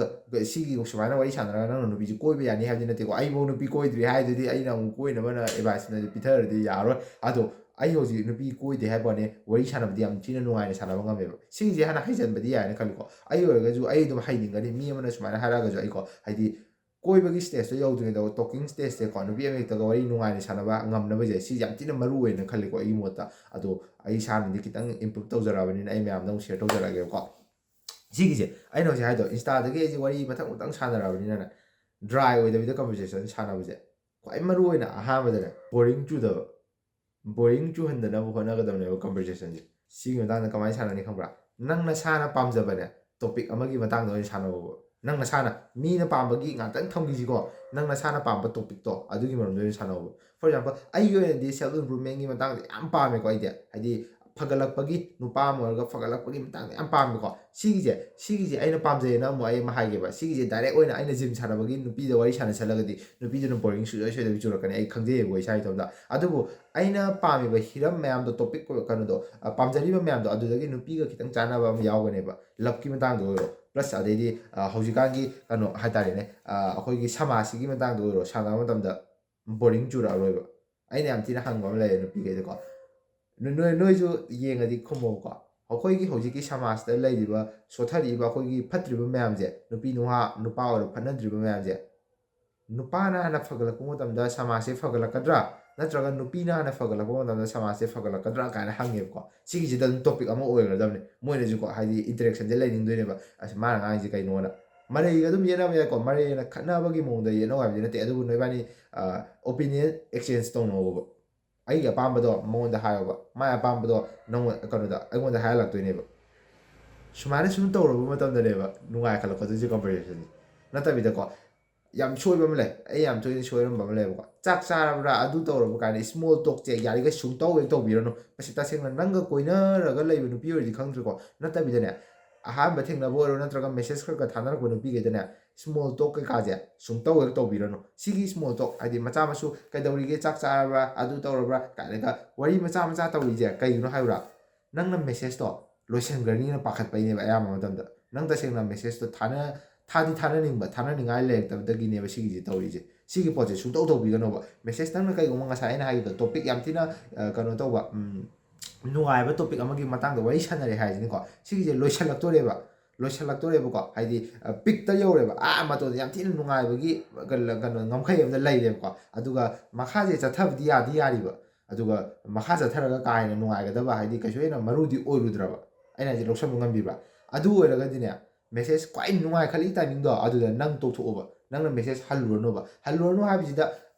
ꯁꯤꯒꯤ ꯁꯨꯃꯥꯏꯅ ꯋꯥꯔꯤ ꯁꯥꯟꯅꯔꯒ ꯅꯪꯅ ꯅꯨꯄꯤꯁꯦ ꯀꯣꯏꯕ ꯌꯥꯅꯤ ꯍꯥꯏꯕꯗꯤ ꯅꯠꯇꯦꯀꯣ꯫ ꯑꯩꯐꯧ ꯅꯨꯄꯤ ꯀꯣꯏꯗ꯭ꯔꯤ ꯍꯥꯏꯗꯨꯗꯤ ꯑꯩꯅ ꯑꯃꯨꯛ ꯀꯣꯏꯅꯕꯅ ꯑꯦꯗꯚꯥꯏꯁ ꯄꯤꯊꯔꯗꯤ ꯌꯥꯔꯣꯏ꯫ ꯑꯗꯣ ꯑꯩ ꯍꯧꯖꯤꯛ ꯅꯨꯄꯤ ꯀꯣꯏꯗꯦ ꯍꯥꯏꯕ ꯋꯥꯅꯤ, ꯋꯥꯔꯤ ꯁꯥꯟꯅꯕꯗꯤ ꯌꯥꯝ ꯊꯤꯅ ꯅꯨꯡꯉꯥꯏꯅ ꯁꯥꯟꯅꯕ ꯉꯝꯃꯦꯕ꯫ ꯁꯤꯒꯤꯁꯦ ꯍꯥꯟꯅ ꯍꯩꯖꯟꯕꯗꯤ ꯌꯥꯏꯅ ꯈꯜꯂꯤꯀꯣ꯫ ꯑꯩ ꯑꯣꯏꯔꯒꯁꯨ ꯑꯩ ꯑꯗꯨꯝ ꯍꯩꯅꯤꯡꯒꯅꯤ, ꯃꯤ ꯑꯃꯅ ꯁꯨꯃꯥꯏꯅ ꯍꯥꯏꯔꯛꯑꯒꯁꯨ ꯑꯩꯀꯣ, ꯍꯥꯏꯗꯤ ꯀꯣꯏꯕꯒꯤ ꯁ꯭ꯇꯦꯖꯇꯣ ꯌꯧꯗ꯭ꯔꯤꯉꯩꯗ ꯇꯣꯛꯀꯤꯡ ꯁ꯭ꯇꯦꯖꯁꯦꯀꯣ, ꯅꯨꯄꯤ ꯑꯃ ꯍꯦꯛꯇꯒ ꯋꯥꯔꯤ ꯅꯨꯡꯉꯥꯏꯅ ꯁꯥꯟꯅꯕ ꯉꯝꯅꯕꯁꯦ, ꯁꯤ ꯌꯥꯝ ꯊꯤꯅ ꯃꯔꯨ ꯑꯣꯏꯅ ꯈꯜꯂꯤꯀꯣ ꯑꯩꯒꯤ ꯃꯣꯠꯇ꯫ ꯑꯗꯣ ꯑꯩ ꯏꯁꯥꯅꯗꯤ ꯈꯤꯇꯪ ꯏꯝꯄ꯭ꯔꯨꯞ ꯇꯧꯖꯔꯛꯑꯕꯅꯤꯅ ꯑꯩ ꯃꯌꯥꯝꯗ ꯑꯃꯨꯛ ꯁꯤꯌꯔ ꯇꯧꯖꯔꯛꯑꯒꯦꯕꯀꯣ꯫ ꯁꯤꯒꯤꯁꯦ ꯑꯩꯅ ꯍꯧꯖꯤꯛ ꯍꯥꯏꯗꯣ, ꯏꯟꯁꯇꯥꯗꯒꯤ ꯑꯩꯁꯦ ꯋꯥꯔꯤ ꯃꯊꯪ ꯃꯊꯪ ꯁꯥꯟꯅꯔꯛꯑꯕꯅꯤꯅꯅꯦ, ꯗ꯭ꯔꯥꯏ ꯑꯣꯏꯗꯕꯤꯗ ꯀꯟꯚꯔꯁꯦꯁꯟ ꯁꯥꯟꯅꯕꯁꯦ ꯈ꯭ꯋꯥꯏ ꯃꯔꯨ ꯑꯣꯏꯅ ꯑꯍꯥꯟꯕꯗꯅꯦ ꯕꯣꯔꯤꯡ ꯆꯨꯗꯕ, ꯕꯣꯔꯤꯡ ꯆꯨꯍꯟꯗꯅꯕ ꯍꯣꯠꯅꯒꯗꯕꯅꯦꯕ ꯀꯟꯚꯔꯁꯦꯁꯟꯁꯦ꯫ ꯁꯤꯒꯤ ꯃꯇꯥꯡꯗ ꯀꯃꯥꯏꯅ ꯁꯥꯟꯅꯅꯤ ꯈꯪꯕ꯭ꯔꯥ? ꯅꯪ ꯅꯁꯥꯅ ꯄꯥꯝꯖꯕꯅꯦ ꯇꯣꯄꯤꯛ ꯑꯃꯒꯤ ꯃꯇꯥꯡꯗ ꯑꯣꯏꯅ ꯁꯥꯟꯅꯧꯕ꯫ ꯅꯪ ꯅꯁꯥꯅ, ꯃꯤꯅ ꯄꯥꯝꯕꯒꯤ ꯉꯥꯛꯇꯪ ꯊꯝꯈꯤꯁꯤꯀꯣ, ꯅꯪ ꯅꯁꯥꯅ ꯄꯥꯝꯕ ꯇꯣꯄꯤꯛꯇꯣ ꯑꯗꯨꯒꯤ ꯃꯔꯝꯗ ꯑꯣꯏꯅ ꯁꯥꯟꯅꯧꯕ꯫ For example, ꯑꯩꯒꯤ ꯑꯣꯏꯅꯗꯤ ꯁꯦꯜꯐ ꯏꯝꯄ꯭ꯔꯨꯚꯃꯦꯟꯒꯤ ꯃꯇꯥꯡꯗ ꯌꯥꯝ ꯄꯥꯝꯃꯦꯀꯣ ꯑꯩꯗꯤ, ꯍꯥꯏꯗꯤ ꯐꯒꯠꯂꯛꯄꯒꯤ, ꯅꯨꯄꯥ ꯑꯃ ꯑꯣꯏꯔꯒ ꯐꯒꯠꯂꯛꯄꯒꯤ ꯃꯇꯥꯡꯗ ꯌꯥꯝ ꯄꯥꯝꯃꯦꯀꯣ꯫ ꯁꯤꯒꯤꯁꯦ, ꯁꯤꯒꯤꯁꯦ ꯑꯩꯅ ꯄꯥꯝꯖꯩꯌꯦꯅ ꯑꯃꯨꯛ ꯑꯩ ꯑꯃ ꯍꯥꯏꯒꯦꯕ꯫ ꯁꯤꯒꯤꯁꯦ ꯗꯥꯏꯔꯦꯛ ꯑꯣꯏꯅ ꯑꯩꯅ ꯖꯤꯝ ꯁꯥꯟꯅꯕꯒꯤ ꯅꯨꯄꯤꯗ ꯋꯥꯔꯤ ꯁꯥꯟꯅꯁꯜꯂꯒꯗꯤ ꯅꯨꯄꯤꯗꯨꯅ ꯕꯣꯔꯤꯡ ꯁꯨꯡꯁꯣꯏ ꯁꯣꯏꯗꯕꯤ ꯆꯨꯔꯛꯀꯅꯤ, ꯑꯩ ꯈꯪꯖꯩꯌꯦꯕꯀꯣ ꯏꯁꯥ ꯏꯇꯣꯝꯇ꯫ ꯑꯗꯨꯕꯨ ꯑꯩꯅ ꯄꯥꯝꯃꯤꯕ ꯍꯤꯔꯝ ꯃꯌꯥꯝꯗꯣ, ꯇꯣꯄꯤꯛ ꯀꯩꯅꯣꯗꯣ, ꯑ, ꯄꯥꯝꯖꯔꯤꯕ ꯃꯌꯥꯝꯗꯣ ꯑꯗꯨꯗꯒꯤ ꯅꯨꯄꯤꯒ ꯈꯤꯇꯪ ꯆꯥꯟꯅꯕ ꯑꯃ ꯌꯥꯎꯒꯅꯦꯕ꯫ ꯂꯞꯀꯤ ꯃꯇꯥꯡꯗ ꯑꯣꯏꯔꯣ, ꯄ꯭ꯂꯁ ꯑꯗꯩꯗꯤ, ꯑ, ꯍꯧꯖꯤꯛꯀꯥꯟꯒꯤ ꯀꯩꯅꯣ ꯍꯥꯏꯇꯥꯔꯦꯅꯦ, ꯑ, ꯑꯩꯈꯣꯏꯒꯤ ꯁꯃꯥꯖꯁꯤꯒꯤ ꯃꯇꯥꯡꯗ ꯑꯣꯏꯔꯣ, ꯁꯥꯟꯅꯕ ꯃꯇꯝꯗ ꯕꯣꯔꯤꯡ ꯆꯨꯔꯛꯑꯔꯣꯏꯕ꯫ ꯑꯩꯅ ꯌꯥꯝ ꯊꯤꯅ ꯍꯪꯕ ꯑꯃ ꯂꯩꯌꯦ ꯅꯨꯄꯤꯈꯩꯗꯀꯣ, ꯅꯣꯏ, ꯅꯣꯏꯁꯨ ꯌꯦꯡꯉꯗꯤ ꯈꯨꯝꯃꯣꯕꯀꯣ꯫ ꯑꯩꯈꯣꯏꯒꯤ ꯍꯧꯖꯤꯛꯀꯤ ꯁꯃꯥꯖꯇ ꯂꯩꯔꯤꯕ, ꯁꯣꯊꯔꯛꯏꯕ ꯑꯩꯈꯣꯏꯒꯤ ꯐꯠꯇ꯭ꯔꯤꯕ ꯃꯌꯥꯝꯁꯦ, ꯅꯨꯄꯤ ꯅꯨꯄꯥ, ꯅꯨꯄꯥ ꯑꯣꯏꯔꯣ, ꯐꯠꯅꯗ꯭ꯔꯤꯕ ꯃꯌꯥꯝꯁꯦ, ꯅꯨꯄꯥꯅ ꯍꯥꯟꯅ ꯐꯒꯠꯂꯛꯄ ꯃꯇꯝꯗ ꯁꯃꯥꯖꯁꯦ ꯐꯒꯠꯂꯛꯀꯗ꯭ꯔꯥ, ꯅꯠꯇ꯭ꯔꯒ ꯅꯨꯄꯤꯅ ꯍꯥꯟꯅ ꯐꯒꯠꯂꯛꯄ ꯃꯇꯝꯗ ꯁꯃꯥꯖꯁꯦ ꯐꯒꯠꯂꯛꯀꯗ꯭ꯔꯥ ꯀꯥꯏꯅ ꯍꯪꯉꯦꯕꯀꯣ꯫ ꯁꯤꯒꯤꯁꯤꯗ ꯑꯗꯨꯝ ꯇꯣꯄꯤꯛ ꯑꯃ ꯑꯣꯏꯒꯗꯕꯅꯤ꯫ ꯃꯣꯏꯅꯁꯨꯀꯣ, ꯍꯥꯏꯗꯤ ꯏꯟꯇꯔꯦꯛꯁꯟꯁꯦ ꯂꯩꯅꯤꯡꯗꯣꯏꯅꯦꯕ, "ꯑꯁ, ꯃꯥꯅ ꯉꯥꯡꯉꯤꯁꯦ ꯀꯩꯅꯣꯅ?" ꯃꯔꯩꯒ ꯑꯗꯨꯝ ꯌꯦꯠꯅꯕ ꯌꯥꯏꯀꯣ, ꯃꯔꯩꯅ ꯈꯠꯅꯕꯒꯤ ꯃꯑꯣꯡꯗ ꯌꯦꯠꯅꯧ ꯍꯥꯏꯕꯗꯤ ꯅꯠꯇꯦ, ꯑꯗꯨꯕꯨ ꯅꯣꯏꯕꯥꯅꯤ ꯑꯣꯄꯤꯅꯤꯌꯟ ꯑꯦꯛꯁꯆꯦꯟꯖ ꯇꯧꯅꯧꯕ꯫ ꯑꯩꯒꯤ ꯑꯄꯥꯝꯕꯗꯣ ꯃꯉꯣꯟꯗ ꯍꯥꯏꯌꯣꯕ, ꯃꯥꯏ ꯑꯄꯥꯝꯕꯗꯣ ꯅꯪꯉꯣꯟ ꯀꯩꯅꯣꯗ ꯑꯩꯉꯣꯟꯗ ꯍꯥꯏꯍꯜꯂꯛꯇꯣꯏꯅꯦꯕ꯫ ꯁꯨꯃꯥꯏꯅ ꯁꯨꯝ ꯇꯧꯔꯕ ꯃꯇꯝꯗꯅꯦꯕ ꯅꯨꯡꯉꯥꯏꯈꯠꯂꯛꯀꯗꯣꯏꯁꯦ conversation ꯁꯦ꯫ ꯅꯠꯇꯕꯤꯗꯀꯣ, ꯌꯥꯝ ꯁꯣꯏꯕ ꯑꯃ ꯂꯩ, ꯑꯩ ꯌꯥꯝ ꯇꯣꯏꯅ ꯁꯣꯏꯔꯝꯕ ꯑꯃ ꯂꯩꯕꯀꯣ, ꯆꯥꯛ ꯆꯥꯔꯕ꯭ꯔꯥ ꯑꯗꯨ ꯇꯧꯔꯕ ꯀꯥꯏꯅ small talk ꯁꯦ ꯌꯥꯔꯤꯈꯩ ꯁꯨꯡꯇꯧ ꯍꯦꯛ ꯇꯧꯕꯤꯔꯅꯨ꯫ ꯃꯁꯤ ꯇꯁꯦꯡꯅ ꯅꯪꯒ ꯀꯣꯏꯅꯔꯒ ꯂꯩꯕ ꯅꯨꯄꯤ ꯑꯣꯏꯔꯗꯤ ꯈꯪꯗ꯭ꯔꯦꯀꯣ, ꯅꯠꯇꯕꯤꯗꯅꯦ, ꯑꯍꯥꯟꯕ ꯊꯦꯡꯅꯕ ꯑꯣꯏꯔꯣ ꯅꯠꯇ꯭ꯔꯒ message ꯈꯔ ꯈꯔ ꯊꯥꯅꯔꯛꯄ ꯅꯨꯄꯤꯈꯩꯗꯅꯦ, small talk ꯀꯩꯀꯥꯁꯦ ꯁꯨꯡꯇꯧ ꯍꯦꯛ ꯇꯧꯕꯤꯔꯅꯨ꯫ ꯁꯤꯒꯤ small talk ꯍꯥꯏꯗꯤ ꯃꯆꯥ ꯃꯁꯨ "ꯀꯩꯗꯧꯔꯤꯒꯦ, ꯆꯥꯛ ꯆꯥꯔꯕ꯭ꯔꯥ, ꯑꯗꯨ ꯇꯧꯔꯕ꯭ꯔꯥ" ꯀꯥꯏꯅꯒ ꯋꯥꯔꯤ ꯃꯆꯥ ꯃꯆꯥ ꯇꯧꯔꯤꯁꯦ ꯀꯩꯒꯤꯅꯣ ꯍꯥꯏꯕ꯭ꯔꯥ? ꯅꯪꯅ message ꯇꯣ ꯂꯣꯏꯁꯟꯈ꯭ꯔꯅꯤꯅ ꯄꯥꯈꯠꯄꯩꯅꯦꯕ꯫ ꯑꯌꯥꯝꯕ ꯃꯇꯝꯗ ꯅꯪ ꯇꯁꯦꯡꯅ message ꯇꯣ ꯊꯥꯅ ꯊꯥꯗꯤ ꯊꯥꯅꯅꯤꯡꯕ, ꯊꯥꯅꯅꯤꯡꯉꯥꯏ ꯂꯩꯔꯛꯇꯕꯗꯒꯤꯅꯦꯕ ꯁꯤꯒꯤꯁꯦ ꯇꯧꯔꯤꯁꯦ꯫ ꯁꯤꯒꯤ ꯄꯣꯠꯁꯦ ꯁꯨꯡꯇꯧ ꯇꯧꯕꯤꯒꯅꯣꯕ꯫ Message ꯅꯪꯅ ꯀꯩꯒꯨꯝꯕ ꯉꯁꯥꯏ ꯑꯩꯅ ꯍꯥꯏꯈꯤꯕꯗꯣ topic ꯌꯥꯝ ꯊꯤꯅ, ꯑ, ꯀꯩꯅꯣ ꯇꯧꯕ, ꯎꯝ, ꯅꯨꯡꯉꯥꯏꯕ topic ꯑꯃꯒꯤ ꯃꯇꯥꯡꯗ ꯋꯥꯔꯤ ꯁꯥꯟꯅꯔꯦ ꯍꯥꯏꯁꯤꯅꯤꯀꯣ, ꯁꯤꯒꯤꯁꯦ ꯂꯣꯏꯁꯜꯂꯛꯇꯣꯔꯦꯕ꯫ ꯂꯣꯏꯁꯜꯂꯛꯇꯣꯔꯦꯕꯀꯣ, ꯍꯥꯏꯗꯤ, ꯑ, peak ꯇ ꯌꯧꯔꯦꯕ, ꯑꯥ ꯃꯇꯣꯟꯗ ꯌꯥꯝ ꯊꯤꯅ ꯅꯨꯡꯉꯥꯏꯕꯒꯤ ꯀꯩꯅꯣ, ꯀꯩꯅꯣ, ꯉꯝꯈꯩ ꯑꯃꯗ ꯂꯩꯔꯦꯕꯀꯣ꯫ ꯑꯗꯨꯒ ꯃꯈꯥꯁꯦ ꯆꯠꯊꯕꯗꯤ ꯌꯥꯗꯤ ꯌꯥꯔꯤꯕ, ꯑꯗꯨꯒ ꯃꯈꯥ ꯆꯠꯊꯔꯒ ꯀꯥ ꯍꯦꯟꯅ ꯅꯨꯡꯉꯥꯏꯒꯗꯕ, ꯍꯥꯏꯗꯤ ꯀꯩꯁꯨ ꯍꯦꯟꯅ ꯃꯔꯨꯗꯤ ꯑꯣꯏꯔꯨꯗ꯭ꯔꯕ, ꯑꯩꯅ ꯍꯥꯏꯁꯦ ꯂꯧꯁꯟꯕ ꯉꯝꯕꯤꯕ꯭ꯔꯥ? ꯑꯗꯨ ꯑꯣꯏꯔꯒꯗꯤꯅꯦ, message ꯈ꯭ꯋꯥꯏ ꯅꯨꯡꯉꯥꯏꯈꯠꯂꯛꯏ timing ꯗꯣ ꯑꯗꯨꯗ ꯅꯪ ꯇꯣꯛꯊꯣꯛꯑꯣꯕ꯫ ꯅꯪꯅ message ꯍꯜꯂꯨꯔꯅꯣꯕ꯫ ꯍꯜꯂꯨꯔꯅꯨ ꯍꯥꯏꯕꯁꯤꯗ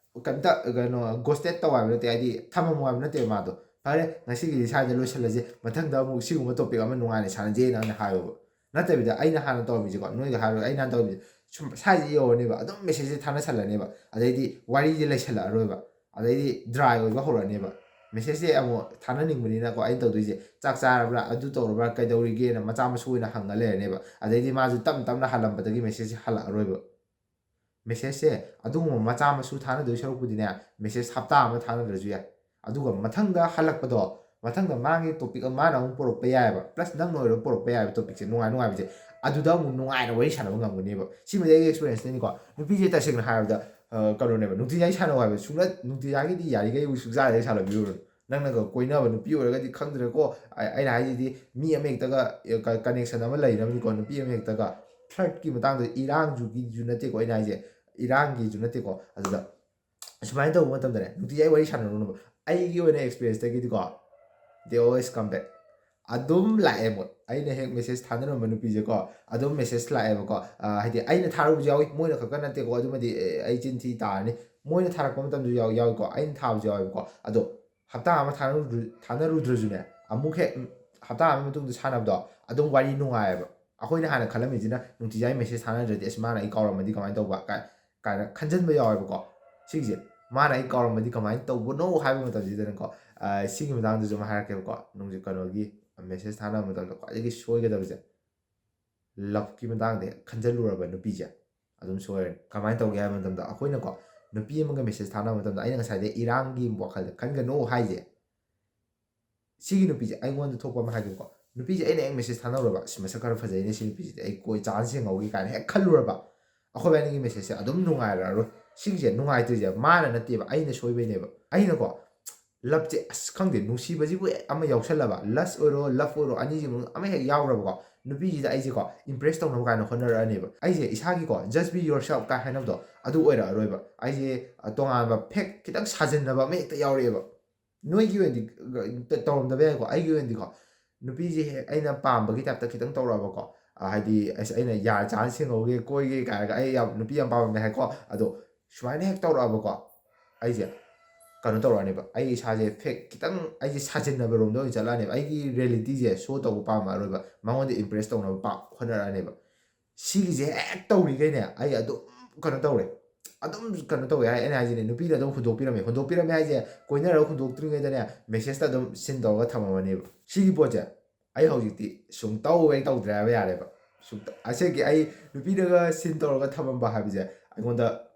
ꯀꯩꯝꯇ, ꯀꯩꯅꯣ, ghosted ꯇꯧ ꯍꯥꯏꯕ ꯅꯠꯇꯦ, ꯍꯥꯏꯗꯤ ꯊꯝꯃꯝꯃꯣ ꯍꯥꯏꯕ ꯅꯠꯇꯦꯕ ꯃꯥꯗꯣ꯫ "ꯐꯔꯦ, ꯉꯁꯤꯒꯤꯗꯤ ꯁ꯭ꯋꯥꯏꯗ ꯂꯣꯏꯁꯤꯜꯂꯁꯤ, ꯃꯊꯪꯗ ꯑꯃꯨꯛ ꯁꯤꯒꯨꯝꯕ topic ꯑꯃ ꯅꯨꯡꯉꯥꯏꯅ ꯁꯥꯟꯅꯁꯦꯅ" ꯅꯪꯅ ꯍꯥꯏꯌꯣꯕ꯫ ꯅꯠꯇꯕꯤꯗ ꯑꯩꯅ ꯍꯥꯟꯅ ꯇꯧꯔꯝꯃꯤꯁꯦꯀꯣ, ꯅꯣꯏꯒ ꯍꯥꯏꯔꯣꯏ, ꯑꯩꯅ ꯍꯥꯟꯅ ꯇꯧꯔꯝꯃꯤꯁꯦ ꯁꯨꯝ ꯁ꯭ꯋꯥꯏꯁꯦ ꯌꯧꯔꯅꯦꯕ, ꯑꯗꯨꯝ message ꯁꯦ ꯊꯥꯅꯁꯜꯂꯅꯦꯕ, ꯑꯗꯩꯗꯤ ꯋꯥꯔꯤꯁꯦ ꯂꯩꯁꯜꯂꯛꯑꯔꯣꯏꯕ, ꯑꯗꯩꯗꯤ dry ꯑꯣꯏꯕ ꯍꯧꯔꯛꯑꯅꯦꯕ꯫ Message ꯁꯦ ꯑꯃꯨꯛ ꯊꯥꯅꯅꯤꯡꯕꯅꯤꯅꯀꯣ, ꯑꯩꯅ ꯇꯧꯗꯣꯏꯁꯦ "ꯆꯥꯛ ꯆꯥꯔꯕ꯭ꯔꯥ, ꯑꯗꯨ ꯇꯧꯔꯕ꯭ꯔꯥ, ꯀꯩꯗꯧꯔꯤꯒꯦꯅ" ꯃꯆꯥ ꯃꯁꯨ ꯑꯣꯏꯅ ꯍꯪꯉ ꯂꯩꯔꯅꯦꯕ꯫ ꯑꯗꯩꯗꯤ ꯃꯥꯁꯨ ꯇꯞ ꯇꯞꯅ ꯍꯜꯂꯝꯕꯗꯒꯤ message ꯁꯦ ꯍꯜꯂꯛꯑꯔꯣꯏꯕ꯫ Message ꯁꯦ ꯑꯗꯨꯒꯨꯝꯕ ꯃꯆꯥ ꯃꯁꯨ ꯊꯥꯅꯗꯣꯏ ꯁꯔꯨꯛꯄꯨꯗꯤꯅꯦ, message ꯍꯞꯇꯥ ꯑꯃ ꯊꯥꯅꯗ꯭ꯔꯁꯨ ꯌꯥꯏ꯫ ꯑꯗꯨꯒ ꯃꯊꯪꯗ ꯍꯜꯂꯛꯄꯗꯣ, ꯃꯊꯪꯗ ꯃꯥꯒꯤ topic ꯑꯃ ꯃꯥꯅ ꯑꯃꯨꯛ ꯄꯨꯔꯛꯄ ꯌꯥꯏꯑꯕ, plus ꯅꯪꯅ ꯑꯣꯏꯔꯣ ꯄꯨꯔꯛꯄ ꯌꯥꯏꯑꯕ topic ꯁꯦ ꯅꯨꯡꯉꯥꯏ ꯅꯨꯡꯉꯥꯏꯕꯁꯦ꯫ ꯑꯗꯨꯗ ꯑꯃꯨꯛ ꯅꯨꯡꯉꯥꯏꯅ ꯋꯥꯔꯤ ꯁꯥꯟꯅꯕ ꯉꯝꯒꯅꯦꯕ꯫ ꯁꯤꯃꯗꯤ ꯑꯩꯒꯤ experience ꯅꯤꯀꯣ꯫ ꯅꯨꯄꯤꯁꯦ ꯇꯁꯦꯡꯅ ꯍꯥꯏꯔꯕꯗ, ꯑ, ꯀꯩꯅꯣꯅꯦꯕ, ꯅꯨꯡꯇꯤꯖꯥꯏ ꯁꯥꯟꯅꯧ ꯍꯥꯏꯕ ꯁꯨꯡꯅ-, ꯅꯨꯡꯇꯤꯖꯥꯏꯒꯤꯗꯤ ꯌꯥꯔꯤꯈꯩ ꯁꯨꯡꯁꯥꯗ ꯍꯦꯛ ꯁꯥꯟꯅꯕꯤꯔꯨꯔꯅꯨ꯫ ꯅꯪꯅꯒ ꯀꯣꯏꯅꯕ ꯅꯨꯄꯤ ꯑꯣꯏꯔꯒꯗꯤ ꯈꯪꯗ꯭ꯔꯦꯀꯣ꯫ ꯑꯩ-, ꯑꯩꯅ ꯍꯥꯏꯁꯤꯗꯤ ꯃꯤ ꯑꯃ ꯍꯦꯛꯇꯒ, ꯑ, ꯀ-, connection ꯑꯃ ꯂꯩꯅꯕꯅꯤꯀꯣ, ꯅꯨꯄꯤ ꯑꯃ ꯍꯦꯛꯇꯒ꯫ Flirt ꯀꯤ ꯃꯇꯥꯡꯗ ꯏꯔꯥꯡꯁꯨꯒꯤꯁꯨ ꯅꯠꯇꯦꯀꯣ ꯑꯩꯅ ꯍꯥꯏꯁꯦ, ꯏꯔꯥꯡꯒꯤꯁꯨ ꯅꯠꯇꯦꯀꯣ꯫ ꯑꯗꯨꯗ ꯁꯨꯃꯥꯏꯅ ꯇꯧꯕ ꯃꯇꯝꯗꯅꯦ, ꯅꯨꯡꯇꯤꯖꯥꯏ ꯋꯥꯔꯤ ꯁꯥꯟꯅꯔꯨꯅꯕ꯫ ꯑꯩꯒꯤ ꯑꯣꯏꯅ experience ꯇꯒꯤꯗꯤꯀꯣ, they always come back꯫ ꯑꯗꯨꯝ ꯂꯥꯛꯑꯦ ꯃꯣꯏ꯫ ꯑꯩꯅ ꯍꯦꯛ message ꯊꯥꯅꯔꯝꯕ ꯅꯨꯄꯤꯁꯦꯀꯣ, ꯑꯗꯨꯝ message ꯂꯥꯛꯑꯦꯕꯀꯣ꯫ ꯑ, ꯍꯥꯏꯗꯤ ꯑꯩꯅ ꯊꯥꯔꯨꯕꯁꯨ ꯌꯥꯎꯏ, ꯃꯣꯏꯅ ꯈꯛꯇ ꯅꯠꯇꯦꯀꯣ, ꯑꯗꯨꯃꯗꯤ, ꯑꯦ, ꯑꯩ ꯆꯤꯟ ꯊꯤ ꯇꯥꯔꯅꯤ꯫ ꯃꯣꯏꯅ ꯊꯥꯔꯛꯄ ꯃꯇꯝꯗꯁꯨ ꯌꯥꯎ-, ꯌꯥꯎꯏꯀꯣ, ꯑꯩꯅ ꯊꯥꯕꯁꯨ ꯌꯥꯎꯋꯦꯕꯀꯣ꯫ ꯑꯗꯣ ꯍꯞꯇꯥ ꯑꯃ ꯊꯥꯅꯔꯨꯗ꯭ꯔ- ꯊꯥꯅꯔꯨꯗ꯭ꯔꯁꯨꯅꯦ, ꯑꯃꯨꯛ ꯍꯦꯛ ꯍꯞꯇꯥ ꯑꯃꯒꯤ ꯃꯇꯨꯡꯗ ꯁꯥꯟꯅꯕꯗꯣ ꯑꯗꯨꯝ ꯋꯥꯔꯤ ꯅꯨꯡꯉꯥꯏꯌꯦꯕ꯫ ꯑꯩꯈꯣꯏꯅ ꯍꯥꯟꯅ ꯈꯜꯂꯝꯃꯤꯁꯤꯅ ꯅꯨꯡꯇꯤꯖꯥꯏ ꯃꯦꯁꯦꯖ ꯊꯥꯅꯗ꯭ꯔꯗꯤ ꯑꯁ ꯃꯥꯅ ꯑꯩ ꯀꯥꯎꯔꯝꯃꯗꯤ ꯀꯃꯥꯏꯅ ꯇꯧꯕ ꯀꯥꯏ- ꯀꯥꯏꯅ ꯈꯟꯖꯟꯕ ꯌꯥꯎꯋꯦꯕꯀꯣ꯫ ꯁꯤꯒꯤꯁꯦ ꯃꯥꯅ ꯑꯩ ꯀꯥꯎꯔꯝꯃꯗꯤ ꯀꯃꯥꯏꯅ ꯇꯧꯕꯅꯣ ꯍꯥꯏꯕ ꯃꯇꯝꯁꯤꯗꯅꯀꯣ, ꯑ, ꯁꯤꯒꯤ ꯃꯇꯥꯡꯗꯁꯨ ꯑꯃ ꯍꯥꯏꯔꯛꯀꯦꯕꯀꯣ꯫ ꯅꯨꯡꯁꯤ ꯀꯩꯅꯣꯒꯤ ꯃꯦꯁꯦꯖ ꯊꯥꯅꯕ ꯃꯇꯝꯗ ꯈ꯭ꯋꯥꯏꯗꯒꯤ ꯁꯣꯏꯒꯗꯕꯁꯦ, ꯂꯞꯀꯤ ꯃꯇꯥꯡꯗ ꯈꯟꯖꯜꯂꯨꯔꯕ ꯅꯨꯄꯤꯁꯦ ꯑꯗꯨꯝ ꯁꯣꯏꯔꯅꯤ꯫ ꯀꯃꯥꯏꯅ ꯇꯧꯒꯦ ꯍꯥꯏꯕ ꯃꯇꯝꯗ, ꯑꯩꯈꯣꯏꯅꯀꯣ ꯅꯨꯄꯤ ꯑꯃꯒ ꯃꯦꯁꯦꯖ ꯊꯥꯅꯕ ꯃꯇꯝꯗ ꯑꯩꯅ ꯉꯁꯥꯏꯗꯩ ꯏꯔꯥꯡꯒꯤ ꯋꯥꯈꯜꯗ ꯈꯟꯒꯅꯨ ꯍꯥꯏꯁꯦ, ꯁꯤꯒꯤ ꯅꯨꯄꯤꯁꯦ ꯑꯩꯉꯣꯟꯗ ꯊꯣꯛꯄ ꯑꯃ ꯍꯥꯏꯒꯦꯕꯀꯣ꯫ ꯅꯨꯄꯤꯁꯦ ꯑꯩꯅ ꯍꯦꯛ ꯃꯦꯁꯦꯖ ꯊꯥꯅꯔꯨꯔꯕ, "ꯑꯁ ꯃꯁꯛ ꯈꯔ ꯐꯖꯩꯅꯦ ꯁꯤ ꯅꯨꯄꯤꯁꯤꯗꯤ, ꯑꯩ ꯀꯣꯏ ꯆꯥꯟꯁ ꯌꯦꯡꯍꯧꯒꯦ" ꯀꯥꯏꯅ ꯍꯦꯛ ꯈꯜꯂꯨꯔꯕ, ꯑꯩꯈꯣꯏꯕꯥꯅꯤꯒꯤ ꯃꯦꯁꯦꯖꯁꯦ ꯑꯗꯨꯝ ꯅꯨꯡꯉꯥꯏꯔꯛꯑꯔꯣꯏ꯫ ꯁꯤꯒꯤꯁꯦ ꯅꯨꯡꯉꯥꯏꯇ꯭ꯔꯤꯁꯦ ꯃꯥꯅ ꯅꯠꯇꯦꯕ, ꯑꯩꯅ ꯁꯣꯏꯕꯩꯅꯦꯕ꯫ ꯑꯩꯅꯀꯣ ꯂꯞꯁꯦ, ꯑꯁ ꯈꯪꯗꯦ, ꯅꯨꯡꯁꯤꯕꯁꯤꯕꯨ ꯑꯃ ꯌꯥꯎꯁꯜꯂꯕ, ꯂꯁ ꯑꯣꯏꯔꯣ ꯂꯞ ꯑꯣꯏꯔꯣ, ꯑꯅꯤꯁꯤ ꯃꯅꯨꯡꯗ ꯑꯃ ꯍꯦꯛ ꯌꯥꯎꯈ꯭ꯔꯕꯀꯣ, ꯅꯨꯄꯤꯁꯤꯗ ꯑꯩꯁꯦꯀꯣ ꯏꯝꯄ꯭ꯔꯦꯁ ꯇꯧꯅꯕ ꯀꯥꯏꯅ ꯍꯣꯠꯅꯔꯛꯑꯅꯦꯕ꯫ ꯑꯩꯁꯦ ꯏꯁꯥꯒꯤꯀꯣ "just be yourself" ꯀꯥꯏ ꯍꯥꯏꯅꯕꯗꯣ ꯑꯗꯨ ꯑꯣꯏꯔꯛꯑꯔꯣꯏꯕ꯫ ꯑꯩꯁꯦ, ꯑ, ꯇꯣꯉꯥꯟꯕ ꯐꯦꯛ ꯈꯤꯇꯪ ꯁꯥꯖꯤꯟꯅꯕ ꯑꯃ ꯍꯦꯛꯇ ꯌꯥꯎꯔꯛꯑꯦꯕ꯫ ꯅꯣꯏꯒꯤ ꯑꯣꯏꯅꯗꯤ, ꯑ, ꯇꯧꯔꯝꯗꯕ ꯌꯥꯏꯀꯣ, ꯑꯩꯒꯤ ꯑꯣꯏꯅꯗꯤꯀꯣ ꯅꯨꯄꯤꯁꯦ ꯍꯦꯛ ꯑꯩꯅ ꯄꯥꯝꯕꯒꯤ ꯇꯥꯏꯞꯇ ꯈꯤꯇꯪ ꯇꯧꯔꯛꯑꯕꯀꯣ, ꯑ, ꯍꯥꯏꯗꯤ ꯑꯁ ꯑꯩꯅ ꯌꯥ ꯆꯥꯟꯁ ꯁꯦꯡꯍꯧꯒꯦ, ꯀꯣꯏꯒꯦ ꯀꯥꯏꯔꯒ, ꯑꯩ ꯌꯥꯝ ꯅꯨꯄꯤ ꯌꯥꯝ ꯄꯥꯝꯃꯝꯃꯦ ꯍꯥꯏꯀꯣ, ꯑꯗꯣ ꯁꯨꯃꯥꯏꯅ ꯍꯦꯛ ꯇꯧꯔꯛꯑꯕꯀꯣ, ꯑꯩꯁꯦ ꯀꯩꯅꯣ ꯇꯧꯔꯛꯑꯅꯦꯕ, ꯑꯩ ꯏꯁꯥꯁꯦ ꯐꯦꯛ ꯈꯤꯇꯪ, ꯑꯩꯁꯦ ꯁꯥꯖꯤꯟꯅꯕ ꯔꯣꯝꯗ ꯑꯣꯏꯅ ꯆꯠꯂꯛꯑꯅꯦꯕ꯫ ꯑꯩꯒꯤ ꯔꯤꯌꯦꯂꯤꯇꯤꯁꯦ ꯁꯣ ꯇꯧꯕ ꯄꯥꯝꯃꯛꯑꯔꯣꯏꯕ, ꯃꯉꯣꯟꯗ ꯏꯝꯄ꯭ꯔꯦꯁ ꯇꯧꯅꯕ ꯄꯥꯛ ꯍꯣꯠꯅꯔꯛꯑꯅꯦꯕ꯫ ꯁꯤꯒꯤꯁꯦ ꯍꯦꯛ ꯇꯧꯔꯤꯈꯩꯅꯦ ꯑꯩ ꯑꯗꯨꯝ ꯀꯩꯅꯣ ꯇꯧꯔꯦ, ꯑꯗꯨꯝ ꯀꯩꯅꯣ ꯇꯧꯋꯦ ꯍꯥꯏ꯫ ꯑꯩꯅ ꯍꯥꯏꯁꯤꯅꯦ, ꯅꯨꯄꯤꯅ ꯑꯗꯨꯝ ꯍꯨꯟꯗꯣꯛꯄꯤꯔꯝꯃꯦ꯫ ꯍꯨꯟꯗꯣꯛꯄꯤꯔꯝꯃꯦ ꯍꯥꯏꯁꯦ, ꯀꯣꯏꯅꯔꯒ ꯍꯨꯟꯗꯣꯛꯇ꯭ꯔꯤꯉꯩꯗꯅꯦ ꯃꯦꯁꯦꯖꯇ ꯑꯗꯨꯝ ꯁꯤꯟ ꯇꯧꯔꯒ ꯊꯝꯃꯝꯃꯅꯦꯕ꯫ ꯁꯤꯒꯤ ꯄꯣꯠꯁꯦ ꯑꯩ ꯍꯧꯖꯤꯛꯇꯤ ꯁꯨꯡꯇꯧ ꯍꯦꯛ ꯇꯧꯗ꯭ꯔꯦ ꯍꯥꯏꯕ ꯌꯥꯔꯦꯕ꯫ ꯁꯨꯡꯇ-, ꯑꯁꯦꯡꯀꯤ ꯑꯩ ꯅꯨꯄꯤꯗꯒ ꯁꯤꯟ ꯇꯧꯔꯒ ꯊꯝꯃꯝꯕ ꯍꯥꯏꯕꯁꯦ ꯑꯩꯉꯣꯟꯗ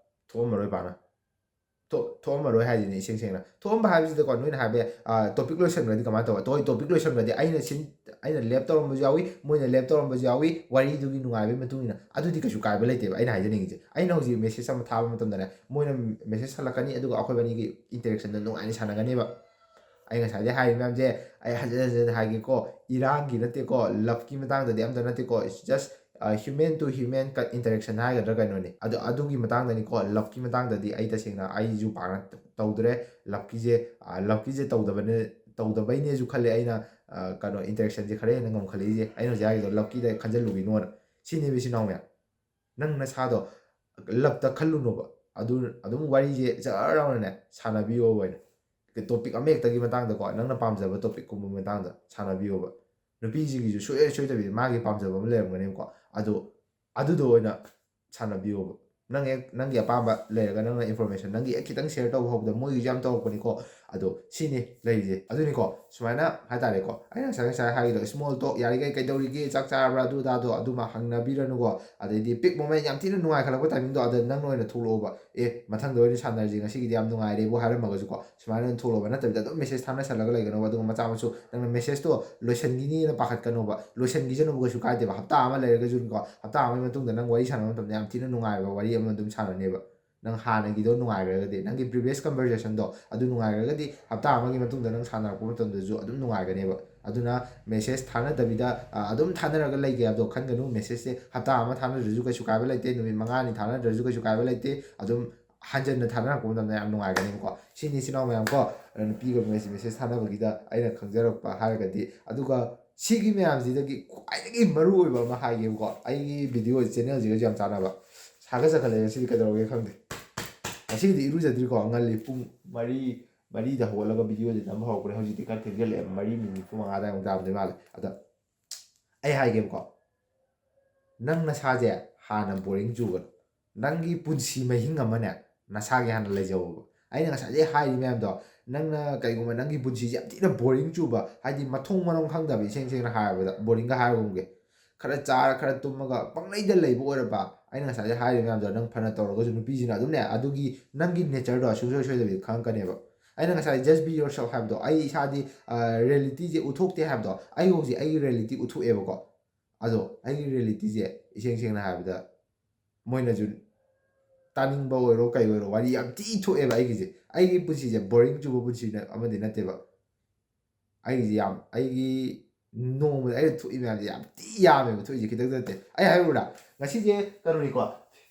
ꯊꯣꯛꯑꯝꯃꯔꯣꯏ ꯄꯥꯛꯅ꯫ ꯊꯣꯛ-, ꯊꯣꯛꯑꯝꯃꯔꯣꯏ ꯍꯥꯏꯁꯤꯅꯦ ꯏꯁꯦꯡ ꯁꯦꯡꯅ꯫ ꯊꯣꯛꯑꯝꯕ ꯍꯥꯏꯕꯁꯤꯗꯀꯣ, ꯅꯣꯏꯅ ꯍꯥꯏꯕ ꯌꯥꯏ, "ꯑ, ꯇꯣꯄꯤꯛ ꯂꯣꯏꯁꯟꯈ꯭ꯔꯗꯤ ꯀꯃꯥꯏꯅ ꯇꯧꯕ?" ꯇꯣ-, ꯇꯣꯄꯤꯛ ꯂꯣꯏꯁꯟꯈ꯭ꯔꯗꯤ ꯑꯩꯅ ꯁꯤꯟ-, ꯑꯩꯅ ꯂꯦꯞ ꯇꯧꯔꯝꯕꯁꯨ ꯌꯥꯎꯏ, ꯃꯣꯏꯅ ꯂꯦꯞ ꯇꯧꯔꯝꯕꯁꯨ ꯌꯥꯎꯏ, ꯋꯥꯔꯤꯗꯨꯒꯤ ꯅꯨꯡꯉꯥꯏꯕꯒꯤ ꯃꯇꯨꯡ ꯏꯟꯅ꯫ ꯑꯗꯨꯗꯤ ꯀꯩꯁꯨ ꯀꯥꯏꯕ ꯂꯩꯇꯦꯕ꯫ ꯑꯩꯅ ꯍꯥꯏꯖꯅꯤꯡꯉꯤꯁꯦ, ꯑꯩꯅ ꯍꯧꯖꯤꯛ ꯃꯦꯁꯦꯖ ꯑꯃ ꯊꯥꯕ ꯃꯇꯝꯗꯅꯦ, ꯃꯣꯏꯅ ꯃꯦꯁꯦꯖ ꯍꯜꯂꯛꯀꯅꯤ, ꯑꯗꯨꯒ ꯑꯩꯈꯣꯏꯕꯥꯅꯤꯒꯤ ꯏꯟꯇꯔꯦꯛꯁꯟꯗꯣ ꯅꯨꯡꯉꯥꯏꯅ ꯁꯥꯟꯅꯒꯅꯦꯕ꯫ ꯑꯩ ꯉꯁꯥꯏꯗꯩ ꯍꯥꯏꯔꯤ ꯃꯌꯥꯝꯁꯦ ꯑꯩ ꯍꯟꯖꯟ ꯍꯟꯖꯟ ꯍꯥꯏꯒꯦꯀꯣ, ꯏꯔꯥꯡꯒꯤ ꯅꯠꯇꯦꯀꯣ, ꯂꯞꯀꯤ ꯃꯇꯥꯡꯗꯗꯤ ꯑꯝꯇ ꯅꯠꯇꯦꯀꯣ, it's just, uh, human to human interaction ꯍꯥꯏꯒꯗ꯭ꯔꯥ ꯀꯩꯅꯣꯅꯤ꯫ ꯑꯗꯣ ꯑꯗꯨꯒꯤ ꯃꯇꯥꯡꯗꯅꯤꯀꯣ, ꯂꯞꯀꯤ ꯃꯇꯥꯡꯗꯗꯤ ꯑꯩ ꯇꯁꯦꯡꯅ ꯑꯩꯁꯨ ꯄꯥꯛꯅ ꯇꯧꯗ꯭ꯔꯦ꯫ ꯂꯞꯀꯤꯁꯦ, ꯑ, ꯂꯞꯀꯤꯁꯦ ꯇꯧꯗꯕꯅꯦ, ꯇꯧꯗꯕꯩꯅꯦꯁꯨ ꯈꯜꯂꯦ ꯑꯩꯅ, ꯑ, ꯀꯩꯅꯣ, ꯏꯟꯇꯔꯦꯛꯁꯟꯁꯦ ꯈꯔ ꯍꯦꯟꯅ ꯉꯝꯈꯠꯂꯛꯏꯁꯦ꯫ ꯑꯩꯅ ꯍꯧꯖꯤꯛ ꯍꯥꯏꯒꯤꯗꯣ ꯂꯞꯀꯤꯗ ꯈꯟꯖꯜꯂꯨꯈꯤꯅꯣꯅ꯫ ꯁꯤꯅꯦꯕ ꯏꯆꯤꯟ ꯏꯅꯥꯎ ꯃꯌꯥꯝ꯫ ꯅꯪ ꯅꯁꯥꯗꯣ ꯂꯞꯇ ꯈꯜꯂꯨꯅꯣꯕ꯫ ꯑꯗꯨ ꯑꯗꯨꯝ ꯋꯥꯔꯤꯁꯦ ꯖꯔ ꯌꯥꯎꯅꯅꯦ ꯁꯥꯟꯅꯕꯤꯌꯣꯕ ꯑꯣꯏꯅ꯫ ꯇꯣꯄꯤꯛ ꯑꯃꯍꯦꯛꯇꯒꯤ ꯃꯇꯥꯡꯗꯀꯣ, ꯅꯪꯅ ꯄꯥꯝꯖꯕ ꯇꯣꯄꯤꯛꯀꯨꯝꯕ ꯃꯇꯥꯡꯗ ꯁꯥꯟꯅꯕꯤꯌꯣꯕ꯫ ꯅꯨꯄꯤꯁꯤꯡꯒꯤꯁꯨ ꯁꯨꯡꯁꯣꯏ ꯁꯣꯏꯗꯕꯤ ꯃꯥꯒꯤ ꯄꯥꯝꯖꯕ ꯑꯃ ꯂꯩꯔꯝꯒꯅꯦꯕꯀꯣ, ꯑꯗꯣ ꯑꯗꯨꯗꯣ ꯑꯣꯏꯅ ꯁꯥꯟꯅꯕꯤꯌꯣꯕ꯫ ꯅꯪ ꯍꯦꯛ ꯅꯪꯒꯤ ꯑꯄꯥꯝꯕ ꯂꯩꯔꯒ ꯅꯪꯅ ꯏꯟꯐꯣꯔꯃꯦꯁꯟ ꯅꯪꯒꯤ ꯍꯦꯛ ꯈꯤꯇꯪ ꯁꯦꯌꯔ ꯇꯧꯕ ꯍꯧꯕꯗ ꯃꯣꯏꯒꯤꯁꯨ ꯌꯥꯝ ꯇꯧꯔꯛꯄꯅꯤꯀꯣ꯫ ꯑꯗꯣ ꯁꯤꯅꯤ ꯂꯩꯔꯤꯁꯦ꯫ ꯑꯗꯨꯅꯤꯀꯣ, ꯁꯨꯃꯥꯏꯅ ꯍꯥꯏꯇꯥꯔꯦꯀꯣ, ꯑꯩꯅ ꯉꯁꯥꯏ ꯉꯁꯥꯏ ꯍꯥꯏꯒꯤꯗꯣ, ꯏꯁꯃꯣꯜ ꯇꯣꯛ, ꯌꯥꯔꯤꯈꯩ ꯀꯩꯗꯧꯔꯤꯒꯦ, ꯆꯥꯛ ꯆꯥꯔꯕ꯭ꯔꯥ, ꯑꯗꯨ ꯑꯗꯥꯗꯣ ꯑꯗꯨꯃ ꯍꯪꯅꯕꯤꯔꯅꯨꯀꯣ꯫ ꯑꯗꯩꯗꯤ ꯄꯤꯛ ꯃꯣꯃꯦꯟ, ꯌꯥꯝ ꯊꯤꯅ ꯅꯨꯡꯉꯥꯏꯈꯠꯂꯛꯄ ꯇꯥꯏꯃꯤꯡꯗꯣ, ꯑꯗ ꯅꯪꯅ ꯑꯣꯏꯅ ꯊꯣꯛꯂꯛꯑꯣꯕ꯫ "ꯑꯦ, ꯃꯊꯪꯗ ꯑꯣꯏꯅ ꯁꯥꯟꯅꯔꯁꯤ, ꯉꯁꯤꯒꯤꯗꯤ ꯌꯥꯝ ꯅꯨꯡꯉꯥꯏꯔꯦꯕꯨ" ꯍꯥꯏꯔꯝꯃꯒꯁꯨꯀꯣ, ꯁꯨꯃꯥꯏꯅ ꯑꯗꯨꯝ ꯊꯣꯛꯂꯛꯑꯣꯕ꯫ ꯅꯠꯇꯕꯤꯗ ꯑꯗꯨꯝ ꯃꯦꯁꯦꯖ ꯊꯥꯅꯁꯜꯂꯒ ꯂꯩꯒꯅꯣꯕ꯫ ꯑꯗꯨꯒ ꯃꯆꯥ ꯃꯁꯨ ꯅꯪꯅ ꯃꯦꯁꯦꯖꯇꯣ ꯂꯣꯏꯁꯤꯟꯈꯤꯅꯤꯅ ꯄꯥꯈꯠꯀꯅꯣꯕ꯫ ꯂꯣꯏꯁꯤꯟꯈꯤꯁꯅꯨꯕ, ꯀꯩꯁꯨ ꯀꯥꯏꯗꯦꯕ꯫ ꯍꯞꯇꯥ ꯑꯃ ꯂꯩꯔꯒꯁꯨꯀꯣ, ꯍꯞꯇꯥ ꯑꯃꯒꯤ ꯃꯇꯨꯡꯗ ꯅꯪ ꯋꯥꯔꯤ ꯁꯥꯟꯅꯕ ꯃꯇꯝꯗ ꯌꯥꯝ ꯊꯤꯅ ꯅꯨꯡꯉꯥꯏꯕ ꯋꯥꯔꯤ ꯑꯃ ꯑꯗꯨꯝ ꯁꯥꯟꯅꯅꯦꯕ꯫ ꯅꯪ ꯍꯥꯟꯅꯒꯤꯗꯣ ꯅꯨꯡꯉꯥꯏꯈ꯭ꯔꯒꯗꯤ, ꯅꯪꯒꯤ ꯄ꯭ꯔꯤꯚꯤꯌꯁ ꯀꯟꯚꯔꯖꯦꯁꯟꯗꯣ ꯑꯗꯨ ꯅꯨꯡꯉꯥꯏꯈ꯭ꯔꯒꯗꯤ, ꯍꯞꯇꯥ ꯑꯃꯒꯤ ꯃꯇꯨꯡꯗ ꯅꯪ ꯁꯥꯟꯅꯔꯛꯄ ꯃꯇꯝꯗꯁꯨ ꯑꯗꯨꯝ ꯅꯨꯡꯉꯥꯏꯒꯅꯦꯕ꯫ ꯑꯗꯨꯅ ꯃꯦꯁꯦꯖ ꯊꯥꯅꯗꯕꯤꯗ, ꯑ, ꯑꯗꯨꯝ ꯊꯥꯅꯔꯒ ꯂꯩꯒꯦ ꯍꯥꯏꯕꯗꯣ ꯈꯟꯒꯅꯨ꯫ ꯃꯦꯁꯦꯖꯁꯦ ꯍꯞꯇꯥ ꯑꯃ ꯊꯥꯅꯗ꯭ꯔꯁꯨ ꯀꯩꯁꯨ ꯀꯥꯏꯕ ꯂꯩꯇꯦ, ꯅꯨꯃꯤꯠ ꯃꯉꯥꯅꯤ ꯊꯥꯅꯗ꯭ꯔꯁꯨ ꯀꯩꯁꯨ ꯀꯥꯏꯕ ꯂꯩꯇꯦ꯫ ꯑꯗꯨꯝ ꯍꯟꯖꯟꯅ ꯊꯥꯅꯔꯛꯄ ꯃꯇꯝꯗ ꯌꯥꯝ ꯅꯨꯡꯉꯥꯏꯒꯅꯦꯕꯀꯣ꯫ ꯁꯤꯅꯤ, ꯏꯆꯤꯟ ꯏꯅꯥꯎ ꯃꯌꯥꯝ ꯀꯣ, ꯅꯨꯄꯤꯒ ꯃꯦꯁꯦꯖ ꯊꯥꯅꯕꯒꯤꯗ ꯑꯩꯅ ꯈꯪꯖꯔꯛꯄ ꯍꯥꯏꯔꯒꯗꯤ꯫ ꯑꯗꯨꯒ ꯁꯤꯒꯤ ꯃꯌꯥꯝꯁꯤꯗꯒꯤ ꯈ꯭ꯋꯥꯏꯗꯒꯤ ꯃꯔꯨ ꯑꯣꯏꯕ ꯑꯃ ꯍꯥꯏꯒꯦꯕꯀꯣ, ꯑꯩꯒꯤ ꯚꯤꯗꯤꯑꯣ ꯆꯦꯅꯦꯜꯁꯤꯒꯁꯨ ꯌꯥꯝ ꯆꯥꯟꯅꯕ꯫ ꯁꯥꯒꯠ ꯁꯥꯒꯠꯂꯛꯑꯦ ꯉꯁꯤꯗꯤ, ꯀꯩꯗꯧꯔꯒꯦ ꯈꯪꯗꯦ꯫ ꯉꯁꯤꯒꯤꯗꯤ ꯏꯔꯨꯖꯗ꯭ꯔꯤꯀꯣ, ꯉꯜꯂꯤ, ꯄꯨꯡ ꯃꯔꯤ, ꯃꯔꯤꯗ ꯍꯧꯒꯠꯂꯒ ꯚꯤꯗꯤꯑꯣꯁꯦ ꯅꯝꯕ ꯍꯧꯔꯛꯄꯅꯦ꯫ ꯍꯧꯖꯤꯛꯇꯤ ꯈꯔ ꯊꯦꯡꯖꯤꯜꯂꯛꯑꯦ, ꯃꯔꯤ ꯃꯤꯅꯤꯠ ꯅꯤꯐꯨ ꯃꯉꯥ ꯑꯗꯥꯏꯃꯨꯛ ꯇꯥꯔꯝꯗꯣꯏ ꯃꯥꯜꯂꯦ꯫ ꯑꯗ ꯑꯩ ꯍꯥꯏꯒꯦꯕꯀꯣ, ꯅꯪ ꯅꯁꯥꯁꯦ ꯍꯥꯟꯅ ꯕꯣꯔꯤꯡ ꯆꯨꯒꯅꯨ꯫ ꯅꯪꯒꯤ ꯄꯨꯟꯁꯤ ꯃꯍꯤꯡ ꯑꯃꯅꯦ, ꯅꯁꯥꯒꯤ ꯍꯥꯟꯅ ꯂꯩꯖꯧꯕ꯫ ꯑꯩꯅ ꯉꯁꯥꯏꯗꯩ ꯍꯥꯏꯔꯤ ꯃꯌꯥꯝꯗꯣ, ꯅꯪꯅ ꯀꯩꯒꯨꯝꯕ ꯅꯪꯒꯤ ꯄꯨꯟꯁꯤꯁꯦ ꯌꯥꯝ ꯊꯤꯅ ꯕꯣꯔꯤꯡ ꯆꯨꯕ, ꯍꯥꯏꯗꯤ ꯃꯊꯣꯡ ꯃꯔꯝ ꯈꯪꯗꯕ, ꯏꯁꯦꯡ ꯁꯦꯡꯅ ꯍꯥꯏꯔꯕꯗ, ꯕꯣꯔꯤꯡꯒ ꯍꯥꯏꯔꯒꯨꯝꯒꯦ, ꯈꯔ ꯆꯥꯔ ꯈꯔ ꯇꯨꯝꯃꯒ ꯄꯪꯂꯩꯗ ꯂꯩꯕ ꯑꯣꯏꯔꯕ, ꯑꯩꯅ ꯉꯁꯥꯏꯗꯩ ꯍꯥꯏꯔꯤ ꯃꯌꯥꯝꯗꯣ ꯅꯪ ꯐꯅ ꯇꯧꯔꯒꯁꯨ ꯅꯨꯄꯤꯁꯤꯅ ꯑꯗꯨꯝꯅꯦ ꯑꯗꯨꯒꯤ ꯅꯪꯒꯤ ꯅꯦꯆꯔꯗꯣ ꯁꯨꯡꯁꯣꯏ ꯁꯣꯏꯗꯕꯤ ꯈꯪꯉꯛꯀꯅꯦꯕ꯫ ꯑꯩꯅ ꯉꯁꯥꯏ "Just be yourself" ꯍꯥꯏꯕꯗꯣ, ꯑꯩ ꯏꯁꯥꯗꯤ, ꯑ, ꯔꯤꯌꯦꯂꯤꯇꯤꯁꯦ ꯎꯠꯊꯣꯛꯇꯦ ꯍꯥꯏꯕꯗꯣ, ꯑꯩ ꯍꯧꯖꯤꯛ ꯑꯩꯒꯤ ꯔꯤꯌꯦꯂꯤꯇꯤ ꯎꯠꯊꯣꯛꯑꯦꯕꯀꯣ꯫ ꯑꯗꯣ ꯑꯩꯒꯤ ꯔꯤꯌꯦꯂꯤꯇꯤꯁꯦ ꯏꯁꯦꯡ ꯁꯦꯡꯅ ꯍꯥꯏꯔꯕꯗ, ꯃꯣꯏꯅꯁꯨ ꯇꯥꯅꯤꯡꯕ ꯑꯣꯏꯔꯣ ꯀꯩ ꯑꯣꯏꯔꯣ, ꯋꯥꯔꯤ ꯌꯥꯝ ꯊꯤ ꯊꯣꯛꯑꯦꯕ ꯑꯩꯒꯤꯁꯦ꯫ ꯑꯩꯒꯤ ꯄꯨꯟꯁꯤꯁꯦ ꯕꯣꯔꯤꯡ ꯆꯨꯕ ꯄꯨꯟꯁꯤ ꯑꯃꯗꯤ ꯅꯠꯇꯦꯕ꯫ ꯑꯩꯒꯤꯁꯦ ꯌꯥꯝ, ꯑꯩꯒꯤ ꯅꯣꯡꯃꯗ ꯑꯩꯅ ꯊꯣꯛꯏ ꯃꯌꯥꯝꯁꯦ ꯌꯥꯝ ꯊꯤ ꯌꯥꯝꯃꯦꯕ ꯊꯣꯛꯏꯁꯦ, ꯈꯤꯇꯪ ꯅꯠꯇꯦ꯫ ꯑꯩ ꯍꯥꯏꯔꯨꯔꯥ, ꯉꯁꯤꯁꯦ ꯀꯩꯅꯣꯅꯤꯀꯣ,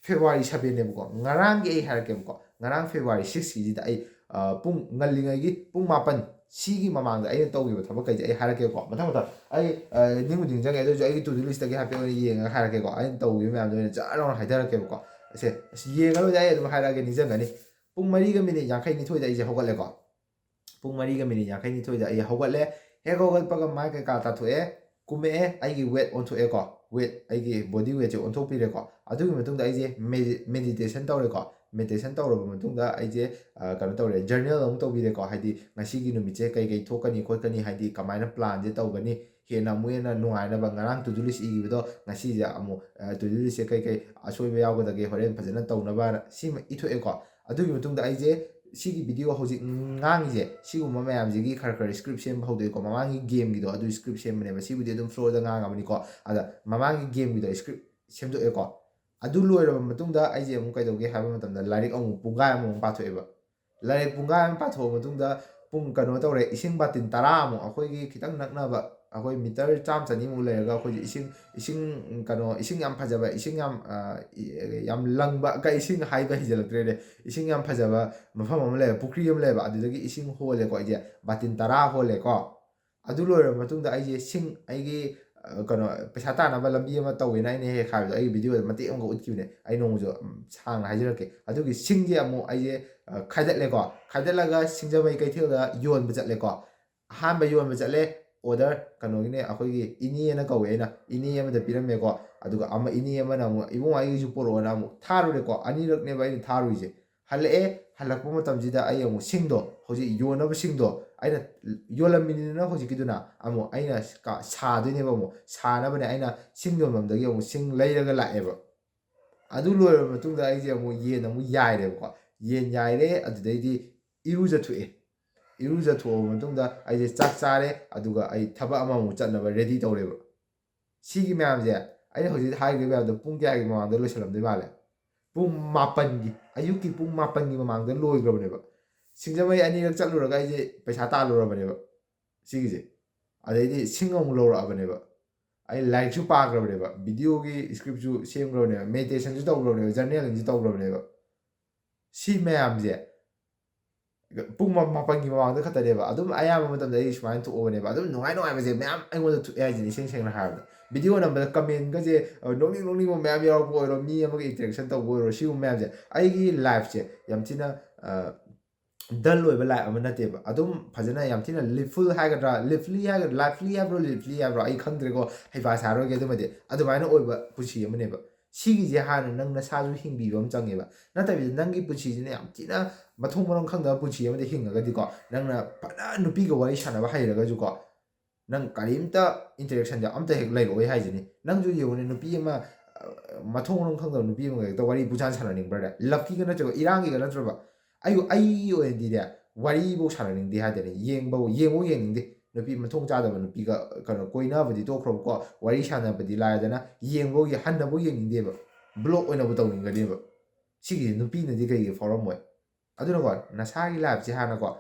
ꯐꯦꯕ꯭ꯔꯨꯋꯥꯔꯤ ꯁꯕꯦꯟꯅꯦꯕꯀꯣ꯫ ꯉꯔꯥꯡꯒꯤ ꯑꯩ ꯍꯥꯏꯔꯛꯀꯦꯕꯀꯣ, ꯉꯔꯥꯡ ꯐꯦꯕ꯭ꯔꯨꯋꯥꯔꯤ ꯁꯤꯛꯁꯀꯤꯁꯤꯗ ꯑꯩ, ꯑ, ꯄꯨꯡ ꯉꯜꯂꯤꯉꯩꯒꯤ ꯄꯨꯡ ꯃꯥꯄꯟ, ꯁꯤꯒꯤ ꯃꯃꯥꯡꯗ ꯑꯩꯅ ꯇꯧꯈꯤꯕ ꯊꯕꯛꯈꯩꯁꯦ ꯑꯩ ꯍꯥꯏꯔꯛꯀꯦꯀꯣ, ꯃꯊꯪ ꯃꯊꯪ꯫ ꯑꯩ, ꯑ, ꯅꯤꯡꯕꯨꯗꯤ ꯅꯤꯡꯁꯤꯡꯉꯦ, ꯑꯗꯨ ꯑꯣꯏꯔꯁꯨ ꯑꯩꯒꯤ to do list ꯇꯒꯤ ꯍꯥꯏꯐꯦꯠ ꯑꯣꯏꯅ ꯌꯦꯡꯉꯒ ꯍꯥꯏꯔꯛꯀꯦꯀꯣ꯫ ꯑꯩꯅ ꯇꯧꯈꯤꯕ ꯃꯌꯥꯝꯗꯣ ꯑꯣꯏꯅ ꯖꯔ ꯂꯥꯎꯅ ꯍꯥꯏꯊꯔꯛꯀꯦꯕꯀꯣ꯫ ꯑꯁꯦ, ꯑꯁ, ꯌꯦꯡꯉꯔꯣꯏꯗ, ꯑꯩ ꯑꯗꯨꯝ ꯍꯥꯏꯔꯛꯑꯒꯦ, ꯅꯤꯡꯁꯤꯡꯒꯅꯤ꯫ ꯄꯨꯡ ꯃꯔꯤꯒ ꯃꯤꯅꯤꯠ ꯌꯥꯡꯈꯩ ꯅꯤꯊꯣꯏꯗ ꯑꯩꯁꯦ ꯍꯧꯒꯠꯂꯦꯀꯣ꯫ ꯄꯨꯡ ꯃꯔꯤꯒ ꯃꯤꯅꯤꯠ ꯌꯥꯡꯈꯩ ꯅꯤꯊꯣꯏꯗ ꯑꯩ ꯍꯧꯒꯠꯂꯦ꯫ ꯍꯦꯛ ꯍꯧꯒꯠꯄꯒ ꯃꯥꯏ ꯀꯩꯀꯥ ꯇꯥꯊꯣꯛꯑꯦ, ꯀꯨꯝꯃꯛꯑꯦ, ꯑꯩꯒꯤ ꯋꯦꯠ ꯑꯣꯟꯊꯣꯛꯑꯦꯀꯣ, ꯋꯦꯠ, ꯑꯩꯒꯤ ꯕꯣꯗꯤ ꯋꯦꯠꯁꯦ ꯑꯣꯟꯊꯣꯛꯄꯤꯔꯦꯀꯣ꯫ ꯑꯗꯨꯒꯤ ꯃꯇꯨꯡꯗ ꯑꯩꯁꯦ ꯃꯦꯗꯤꯇꯦꯁꯟ ꯇꯧꯔꯦꯀꯣ꯫ ꯃꯦꯗꯤꯇꯦꯁꯟ ꯇꯧꯔꯕ ꯃꯇꯨꯡꯗ ꯑꯩꯁꯦ ꯀꯩꯅꯣ ꯇꯧꯔꯦ, ꯖꯔꯅꯦꯜ ꯑꯃꯨꯛ ꯇꯧꯕꯤꯔꯦꯀꯣ꯫ ꯍꯥꯏꯗꯤ ꯉꯁꯤꯒꯤ ꯅꯨꯃꯤꯠꯁꯦ ꯀꯩ ꯀꯩ ꯊꯣꯛꯀꯅꯤ ꯈꯣꯠꯀꯅꯤ, ꯍꯥꯏꯗꯤ ꯀꯃꯥꯏꯅ ꯄ꯭ꯂꯥꯟꯁꯦ ꯇꯧꯒꯅꯤ, ꯍꯦꯟꯅ ꯑꯃꯨꯛ ꯍꯦꯟꯅ ꯅꯨꯡꯉꯥꯏꯅꯕ꯫ ꯉꯔꯥꯡ ꯇꯨ ꯗꯨ ꯂꯤꯁ ꯏꯈꯤꯕꯗꯣ ꯉꯁꯤꯁꯦ ꯑꯃꯨꯛ ꯇꯨ ꯗꯨ ꯂꯤꯁꯁꯦ ꯀꯩ ꯀꯩ ꯑꯁꯣꯏꯕ ꯌꯥꯎꯒꯗꯒꯦ ꯍꯣꯔꯦꯟ ꯐꯖꯅ ꯇꯧꯅꯕꯅ ꯁꯤꯃ ꯏꯊꯣꯛꯑꯦꯀꯣ꯫ ꯑꯗꯨꯒꯤ ꯃꯇꯨꯡꯗ ꯑꯩꯁꯦ ꯁꯤꯒꯤ ꯚꯤꯗꯤꯑꯣ ꯍꯧꯖꯤꯛ ꯉꯥꯡꯉꯤꯁꯦ, ꯁꯤꯒꯨꯝꯕ ꯃꯌꯥꯝꯁꯤꯒꯤ ꯈꯔ ꯈꯔ ꯁꯀ꯭ꯔꯤꯞ ꯁꯦꯝꯕ ꯍꯧꯗꯣꯛꯑꯦꯀꯣ꯫ ꯃꯃꯥꯡꯒꯤ ꯒꯦꯝꯒꯤꯗꯣ ꯑꯗꯨ ꯁꯀ꯭ꯔꯤꯞ ꯁꯦꯝꯕꯅꯦꯕ꯫ ꯁꯤꯕꯨꯗꯤ ꯑꯗꯨꯝ ꯐ꯭ꯂꯣꯗ ꯉꯥꯡꯉꯕꯅꯤꯀꯣ꯫ ꯑꯗ ꯃꯃꯥꯡꯒꯤ ꯒꯦꯝꯒꯤꯗꯣ ꯁꯀ꯭ꯔꯤꯞ ꯁꯦꯝꯗꯣꯛꯑꯦꯀꯣ꯫ ꯑꯗꯨ ꯂꯣꯏꯔꯕ ꯃꯇꯨꯡꯗ ꯑꯩꯁꯦ ꯑꯃꯨꯛ ꯀꯩꯗꯧꯒꯦ ꯍꯥꯏꯕ ꯃꯇꯝꯗ ꯂꯥꯏꯔꯤꯛ ꯑꯃꯨꯛ ꯄꯨꯡꯈꯥꯏ ꯑꯃꯃꯨꯛ ꯄꯥꯊꯣꯛꯑꯦꯕ꯫ ꯂꯥꯏꯔꯤꯛ ꯄꯨꯡꯈꯥꯏ ꯑꯃ ꯄꯥꯊꯣꯛꯑ ꯃꯇꯨꯡꯗ ꯄꯨꯡ ꯀꯩꯅꯣ ꯇꯧꯔꯦ, ꯏꯁꯤꯡ ꯕꯥꯇꯤꯟ ꯇꯔꯥꯃꯨꯛ, ꯑꯩꯈꯣꯏꯒꯤ ꯈꯤꯇꯪ ꯅꯛꯅꯕ, ꯑꯩꯈꯣꯏ ꯃꯤꯇꯔ ꯆꯥꯝꯃ ꯆꯅꯤꯃꯨꯛ ꯂꯩꯔꯒ ꯑꯩꯈꯣꯏꯁꯦ ꯏꯁꯤꯡ, ꯏꯁꯤꯡ, ꯀꯩꯅꯣ, ꯏꯁꯤꯡ ꯌꯥꯝ ꯐꯖꯕ, ꯏꯁꯤꯡ ꯌꯥꯝ, ꯑ, ꯏ-, ꯌꯥꯝ ꯂꯪꯕ, ꯀ-, ꯏꯁꯤꯡ ꯍꯥꯏꯕ ꯍꯩꯖꯜꯂꯛꯇ꯭ꯔꯦꯅꯦ꯫ ꯏꯁꯤꯡ ꯌꯥꯝ ꯐꯖꯕ ꯃꯐꯝ ꯑꯃ ꯂꯩꯕ, ꯄꯨꯈ꯭ꯔꯤ ꯑꯃ ꯂꯩꯕ, ꯑꯗꯨꯗꯒꯤ ꯏꯁꯤꯡ ꯍꯣꯜꯂꯦꯀꯣ꯫ ꯑꯩꯁꯦ ꯕꯥꯇꯤꯟ ꯇꯔꯥ ꯍꯣꯜꯂꯦꯀꯣ꯫ ꯑꯗꯨ ꯂꯣꯏꯔꯕ ꯃꯇꯨꯡꯗ ꯑꯩꯁꯦ ꯁꯤꯡ, ꯑꯩꯒꯤ, ꯑ, ꯀꯩꯅꯣ, ꯄꯩꯁꯥ ꯇꯥꯟꯅꯕ ꯂꯝꯕꯤ ꯑꯃ ꯇꯧꯋꯦꯅ ꯑꯩꯅ ꯍꯦꯛ ꯍꯥꯏꯕꯗꯣ, ꯑꯩꯒꯤ ꯚꯤꯗꯤꯑꯣꯗ ꯃꯇꯦꯛ ꯑꯃꯒ ꯎꯠꯈꯤꯕꯅꯦ꯫ ꯑꯩ ꯅꯣꯡꯃꯁꯨ, ꯎꯝ, ꯁꯥꯡꯅ ꯍꯥꯏꯖꯔꯛꯀꯦ꯫ ꯑꯗꯨꯒꯤ ꯁꯤꯡꯁꯦ ꯑꯃꯨꯛ ꯑꯩꯁꯦ, ꯑ, ꯈꯥꯏꯗꯠꯂꯦꯀꯣ꯫ ꯈꯥꯏꯗꯠꯂꯒ ꯁꯤꯡꯖꯃꯩ ꯀꯩꯊꯦꯜꯗ ꯌꯣꯟꯕ ꯆꯠꯂꯦꯀꯣ꯫ ꯑꯍꯥꯟꯕ ꯌꯣꯟꯕ ꯆꯠꯂꯦ꯫ ꯑꯣꯔꯗꯔ ꯀꯩꯅꯣꯒꯤꯅꯦ, ꯑꯩꯈꯣꯏꯒꯤ ꯏꯅꯦꯅ ꯀꯧꯋꯦ, ꯑꯩꯅ ꯏꯅꯦ ꯑꯃꯗ ꯄꯤꯔꯝꯃꯦꯀꯣ꯫ ꯑꯗꯨꯒ ꯑꯃ, ꯏꯅꯦ ꯑꯃꯅ ꯑꯃꯨꯛ, "ꯏꯕꯨꯡꯉꯣ, ꯑꯩꯒꯤꯁꯨ ꯄꯣꯔꯛꯑꯣꯅ" ꯑꯃꯨꯛ ꯊꯥꯔꯨꯔꯦꯀꯣ꯫ ꯑꯅꯤꯔꯛꯅꯦꯕ ꯑꯩꯅ ꯊꯥꯔꯨꯏꯁꯦ꯫ ꯍꯜꯂꯛꯑꯦ꯫ ꯍꯜꯂꯛꯄ ꯃꯇꯝꯁꯤꯗ ꯑꯩ ꯑꯃꯨꯛ ꯁꯤꯡꯗꯣ, ꯍꯧꯖꯤꯛ ꯌꯣꯟꯅꯕ ꯁꯤꯡꯗꯣ, ꯑꯩꯅ ꯌꯣꯜꯂꯝꯃꯤꯅꯤꯗꯅ ꯍꯧꯖꯤꯛꯀꯤꯗꯨꯅ, ꯑꯃꯨꯛ ꯑꯩꯅ ꯀ-, ꯁꯥꯗꯣꯏꯅꯦꯕ꯫ ꯑꯃꯨꯛ ꯁꯥꯅꯕꯅꯦ ꯑꯩꯅ ꯁꯤꯡ ꯌꯣꯟꯐꯝꯗꯒꯤ ꯑꯃꯨꯛ ꯁꯤꯡ ꯂꯩꯔꯒ ꯂꯥꯛꯑꯦꯕ꯫ ꯑꯗꯨ ꯂꯣꯏꯔꯕ ꯃꯇꯨꯡꯗ ꯑꯩꯁꯦ ꯑꯃꯨꯛ ꯌꯦꯟ ꯑꯃꯨꯛ ꯌꯥꯏꯔꯦꯕꯀꯣ꯫ ꯌꯦꯟ ꯌꯥꯏꯔꯦ, ꯑꯗꯨꯗꯩꯗꯤ ꯏꯔꯨꯖꯊꯣꯛꯑꯦ꯫ ꯏꯔꯨꯖꯊꯣꯛꯑꯕ ꯃꯇꯨꯡꯗ ꯑꯩꯁꯦ ꯆꯥꯛ ꯆꯥꯔꯦ, ꯑꯗꯨꯒ ꯑꯩ ꯊꯕꯛ ꯑꯃꯃꯨꯛ ꯆꯠꯅꯕ ꯔꯦꯗꯤ ꯇꯧꯔꯦꯕ꯫ ꯁꯤꯒꯤ ꯃꯌꯥꯝꯁꯦ, ꯑꯩꯅ ꯍꯧꯖꯤꯛ ꯍꯥꯏꯈ꯭ꯔꯤꯕ ꯃꯌꯥꯝꯗꯣ ꯄꯨꯡ ꯀꯌꯥꯒꯤ ꯃꯃꯥꯡꯗ ꯂꯣꯏꯁꯤꯜꯂꯝꯗꯣꯏ ꯃꯥꯜꯂꯦ? ꯄꯨꯡ ꯃꯥꯄꯟꯒꯤ, ꯑꯌꯨꯛꯀꯤ ꯄꯨꯡ ꯃꯥꯄꯟꯒꯤ ꯃꯃꯥꯡꯗ ꯂꯣꯏꯈ꯭ꯔꯕꯅꯦꯕ꯫ ꯁꯤꯡꯖꯃꯩ ꯑꯅꯤꯔꯛ ꯆꯠꯂꯨꯔꯒ ꯑꯩꯁꯦ ꯄꯩꯁꯥ ꯇꯥꯜꯂꯨꯔꯕꯅꯦꯕ ꯁꯤꯒꯤꯁꯦ꯫ ꯑꯗꯩꯗꯤ ꯁꯤꯡ ꯑꯃꯨꯛ ꯂꯧꯔꯛꯑꯕꯅꯦꯕ꯫ ꯑꯩ ꯂꯥꯏꯔꯤꯛꯁꯨ ꯄꯥꯈ꯭ꯔꯕꯅꯦꯕ, ꯚꯤꯗꯤꯑꯣꯒꯤ ꯁꯀ꯭ꯔꯤꯞꯁꯨ ꯁꯦꯝꯈ꯭ꯔꯕꯅꯦꯕ, ꯃꯦꯗꯤꯇꯦꯁꯟꯁꯨ ꯇꯧꯈ꯭ꯔꯕꯅꯦꯕ, ꯖꯔꯅꯦꯂꯤꯡꯁꯨ ꯇꯧꯈ꯭ꯔꯕꯅꯦꯕ꯫ ꯁꯤ ꯃꯌꯥꯝꯁꯦ ꯄꯨꯡ ꯃꯥ-, ꯃꯥꯄꯟꯒꯤ ꯃꯃꯥꯡꯗ ꯈꯛꯇꯅꯦꯕ꯫ ꯑꯗꯨꯝ ꯑꯌꯥꯝꯕ ꯃꯇꯝꯗ ꯑꯩ ꯁꯨꯃꯥꯏꯅ ꯊꯣꯛꯑꯕꯅꯦꯕ꯫ ꯑꯗꯨꯝ ꯅꯨꯡꯉꯥꯏ ꯅꯨꯡꯉꯥꯏꯕꯁꯦ ꯃꯌꯥꯝ ꯑꯩꯉꯣꯟꯗ ꯊꯣꯛꯑꯦ ꯍꯥꯏꯁꯤꯅꯤ, ꯏꯁꯦꯡ ꯁꯦꯡꯅ ꯍꯥꯏꯔꯕꯗ꯫ ꯚꯤꯗꯤꯑꯣ ꯅꯝꯕꯗ ꯀꯃꯦꯟꯒꯁꯦ, ꯑ, ꯅꯣꯛꯅꯤꯡ ꯅꯣꯛꯅꯤꯡꯕ ꯃꯌꯥꯝ ꯌꯥꯎꯔꯛꯄ ꯑꯣꯏꯔꯣ, ꯃꯤ ꯑꯃꯒ ꯏꯟꯇꯔꯦꯛꯁꯟ ꯇꯧꯕ ꯑꯣꯏꯔꯣ, ꯁꯤꯒꯨꯝꯕ ꯃꯌꯥꯝꯁꯦ ꯑꯩꯒꯤ ꯂꯥꯏꯐꯁꯦ ꯌꯥꯝ ꯊꯤꯅ, ꯑ, ꯗꯜ ꯑꯣꯏꯕ ꯂꯥꯏꯐ ꯑꯃ ꯅꯠꯇꯦꯕ꯫ ꯑꯗꯨꯝ ꯐꯖꯅ ꯌꯥꯝ ꯊꯤꯅ ꯂꯤꯞꯐꯨꯜ ꯍꯥꯏꯒꯗ꯭ꯔꯥ, ꯂꯤꯞꯂꯤ ꯍꯥꯏꯒꯗ꯭ꯔꯥ, ꯂꯥꯏꯐꯂꯤ ꯍꯥꯏꯕ꯭ꯔꯣ, ꯂꯤꯞꯂꯤ ꯍꯥꯏꯕ꯭ꯔꯣ, ꯑꯩ ꯈꯪꯗ꯭ꯔꯦꯀꯣ, ꯍꯩꯄꯥ ꯁꯥꯔꯣꯏꯒꯦ꯫ ꯑꯗꯨꯃꯗꯤ ꯑꯗꯨꯃꯥꯏꯅ ꯑꯣꯏꯕ ꯄꯨꯟꯁꯤ ꯑꯃꯅꯦꯕ꯫ ꯁꯤꯒꯤꯁꯦ ꯍꯥꯟꯅ ꯅꯪ ꯅꯁꯥꯁꯨ ꯍꯤꯡꯕꯤꯕ ꯑꯃ ꯆꯪꯉꯦꯕ꯫ ꯅꯠꯇꯕꯤꯗ ꯅꯪꯒꯤ ꯄꯨꯟꯁꯤꯁꯤꯅ ꯌꯥꯝ ꯊꯤꯅ ꯃꯊꯣꯡ ꯃꯔꯝ ꯈꯪꯗꯕ ꯄꯨꯟꯁꯤ ꯑꯃꯗ ꯍꯤꯡꯉꯒꯗꯤꯀꯣ, ꯅꯪꯅ ꯐꯅ ꯅꯨꯄꯤꯒ ꯋꯥꯔꯤ ꯁꯥꯟꯅꯕ ꯍꯩꯔꯒꯁꯨꯀꯣ, ꯅꯪ ꯀꯔꯤꯝꯇ ꯏꯟꯇꯔꯦꯛꯁꯟꯗꯣ ꯑꯝꯇ ꯍꯦꯛ ꯂꯩꯔꯛꯑꯣꯏ ꯍꯥꯏꯁꯤꯅꯤ꯫ ꯅꯪꯁꯨ ꯌꯦꯡꯉꯨꯅꯦ, ꯅꯨꯄꯤ ꯑꯃ, ꯑ, ꯃꯊꯣꯡ ꯃꯔꯝ ꯈꯪꯗꯕ ꯅꯨꯄꯤ ꯑꯃꯒ ꯍꯦꯛꯇ ꯋꯥꯔꯤ ꯄꯨꯡꯁꯥꯟ ꯁꯥꯟꯅꯅꯤꯡꯕ꯭ꯔꯥꯅꯦ? ꯂꯞꯀꯤꯒ ꯅꯠꯇ꯭ꯔꯕ, ꯏꯔꯥꯡꯒꯤꯒ ꯅꯠꯇ꯭ꯔꯕ? ꯑꯩ, ꯑꯩꯒꯤ ꯑꯣꯏꯅꯗꯤꯅꯦ, ꯋꯥꯔꯤꯐꯧ ꯁꯥꯟꯅꯅꯤꯡꯗꯦ ꯍꯥꯏꯇꯥꯔꯦ꯫ ꯌꯦꯡꯕ, ꯌꯦꯡꯕꯧ ꯌꯦꯡꯅꯤꯡꯗꯦ꯫ ꯅꯨꯄꯤ ꯃꯊꯣꯡ ꯆꯥꯗꯕ ꯅꯨꯄꯤꯒ, ꯀꯩꯅꯣ, ꯀꯣꯏꯅꯕꯗꯤ ꯇꯣꯛꯈ꯭ꯔꯕꯀꯣ, ꯋꯥꯔꯤ ꯁꯥꯟꯅꯕꯗꯤ ꯂꯥꯏꯔꯗꯅ, ꯌꯦꯡꯕꯧ ꯌꯦ-, ꯍꯟꯅꯕꯧ ꯌꯦꯡꯅꯤꯡꯗꯦꯕ꯫ ꯕ꯭ꯂꯣꯛ ꯑꯣꯏꯅꯕꯨ ꯇꯧꯅꯤꯡꯒꯅꯦꯕ꯫ ꯁꯤꯒꯤꯁꯦ ꯅꯨꯄꯤꯅꯗꯤ ꯀꯩꯒꯤ ꯐꯥꯎꯔꯝꯃꯣꯏ? ꯑꯗꯨꯅꯀꯣ, ꯅꯁꯥꯒꯤ ꯂꯥꯏꯐꯁꯦ ꯍꯥꯟꯅꯀꯣ,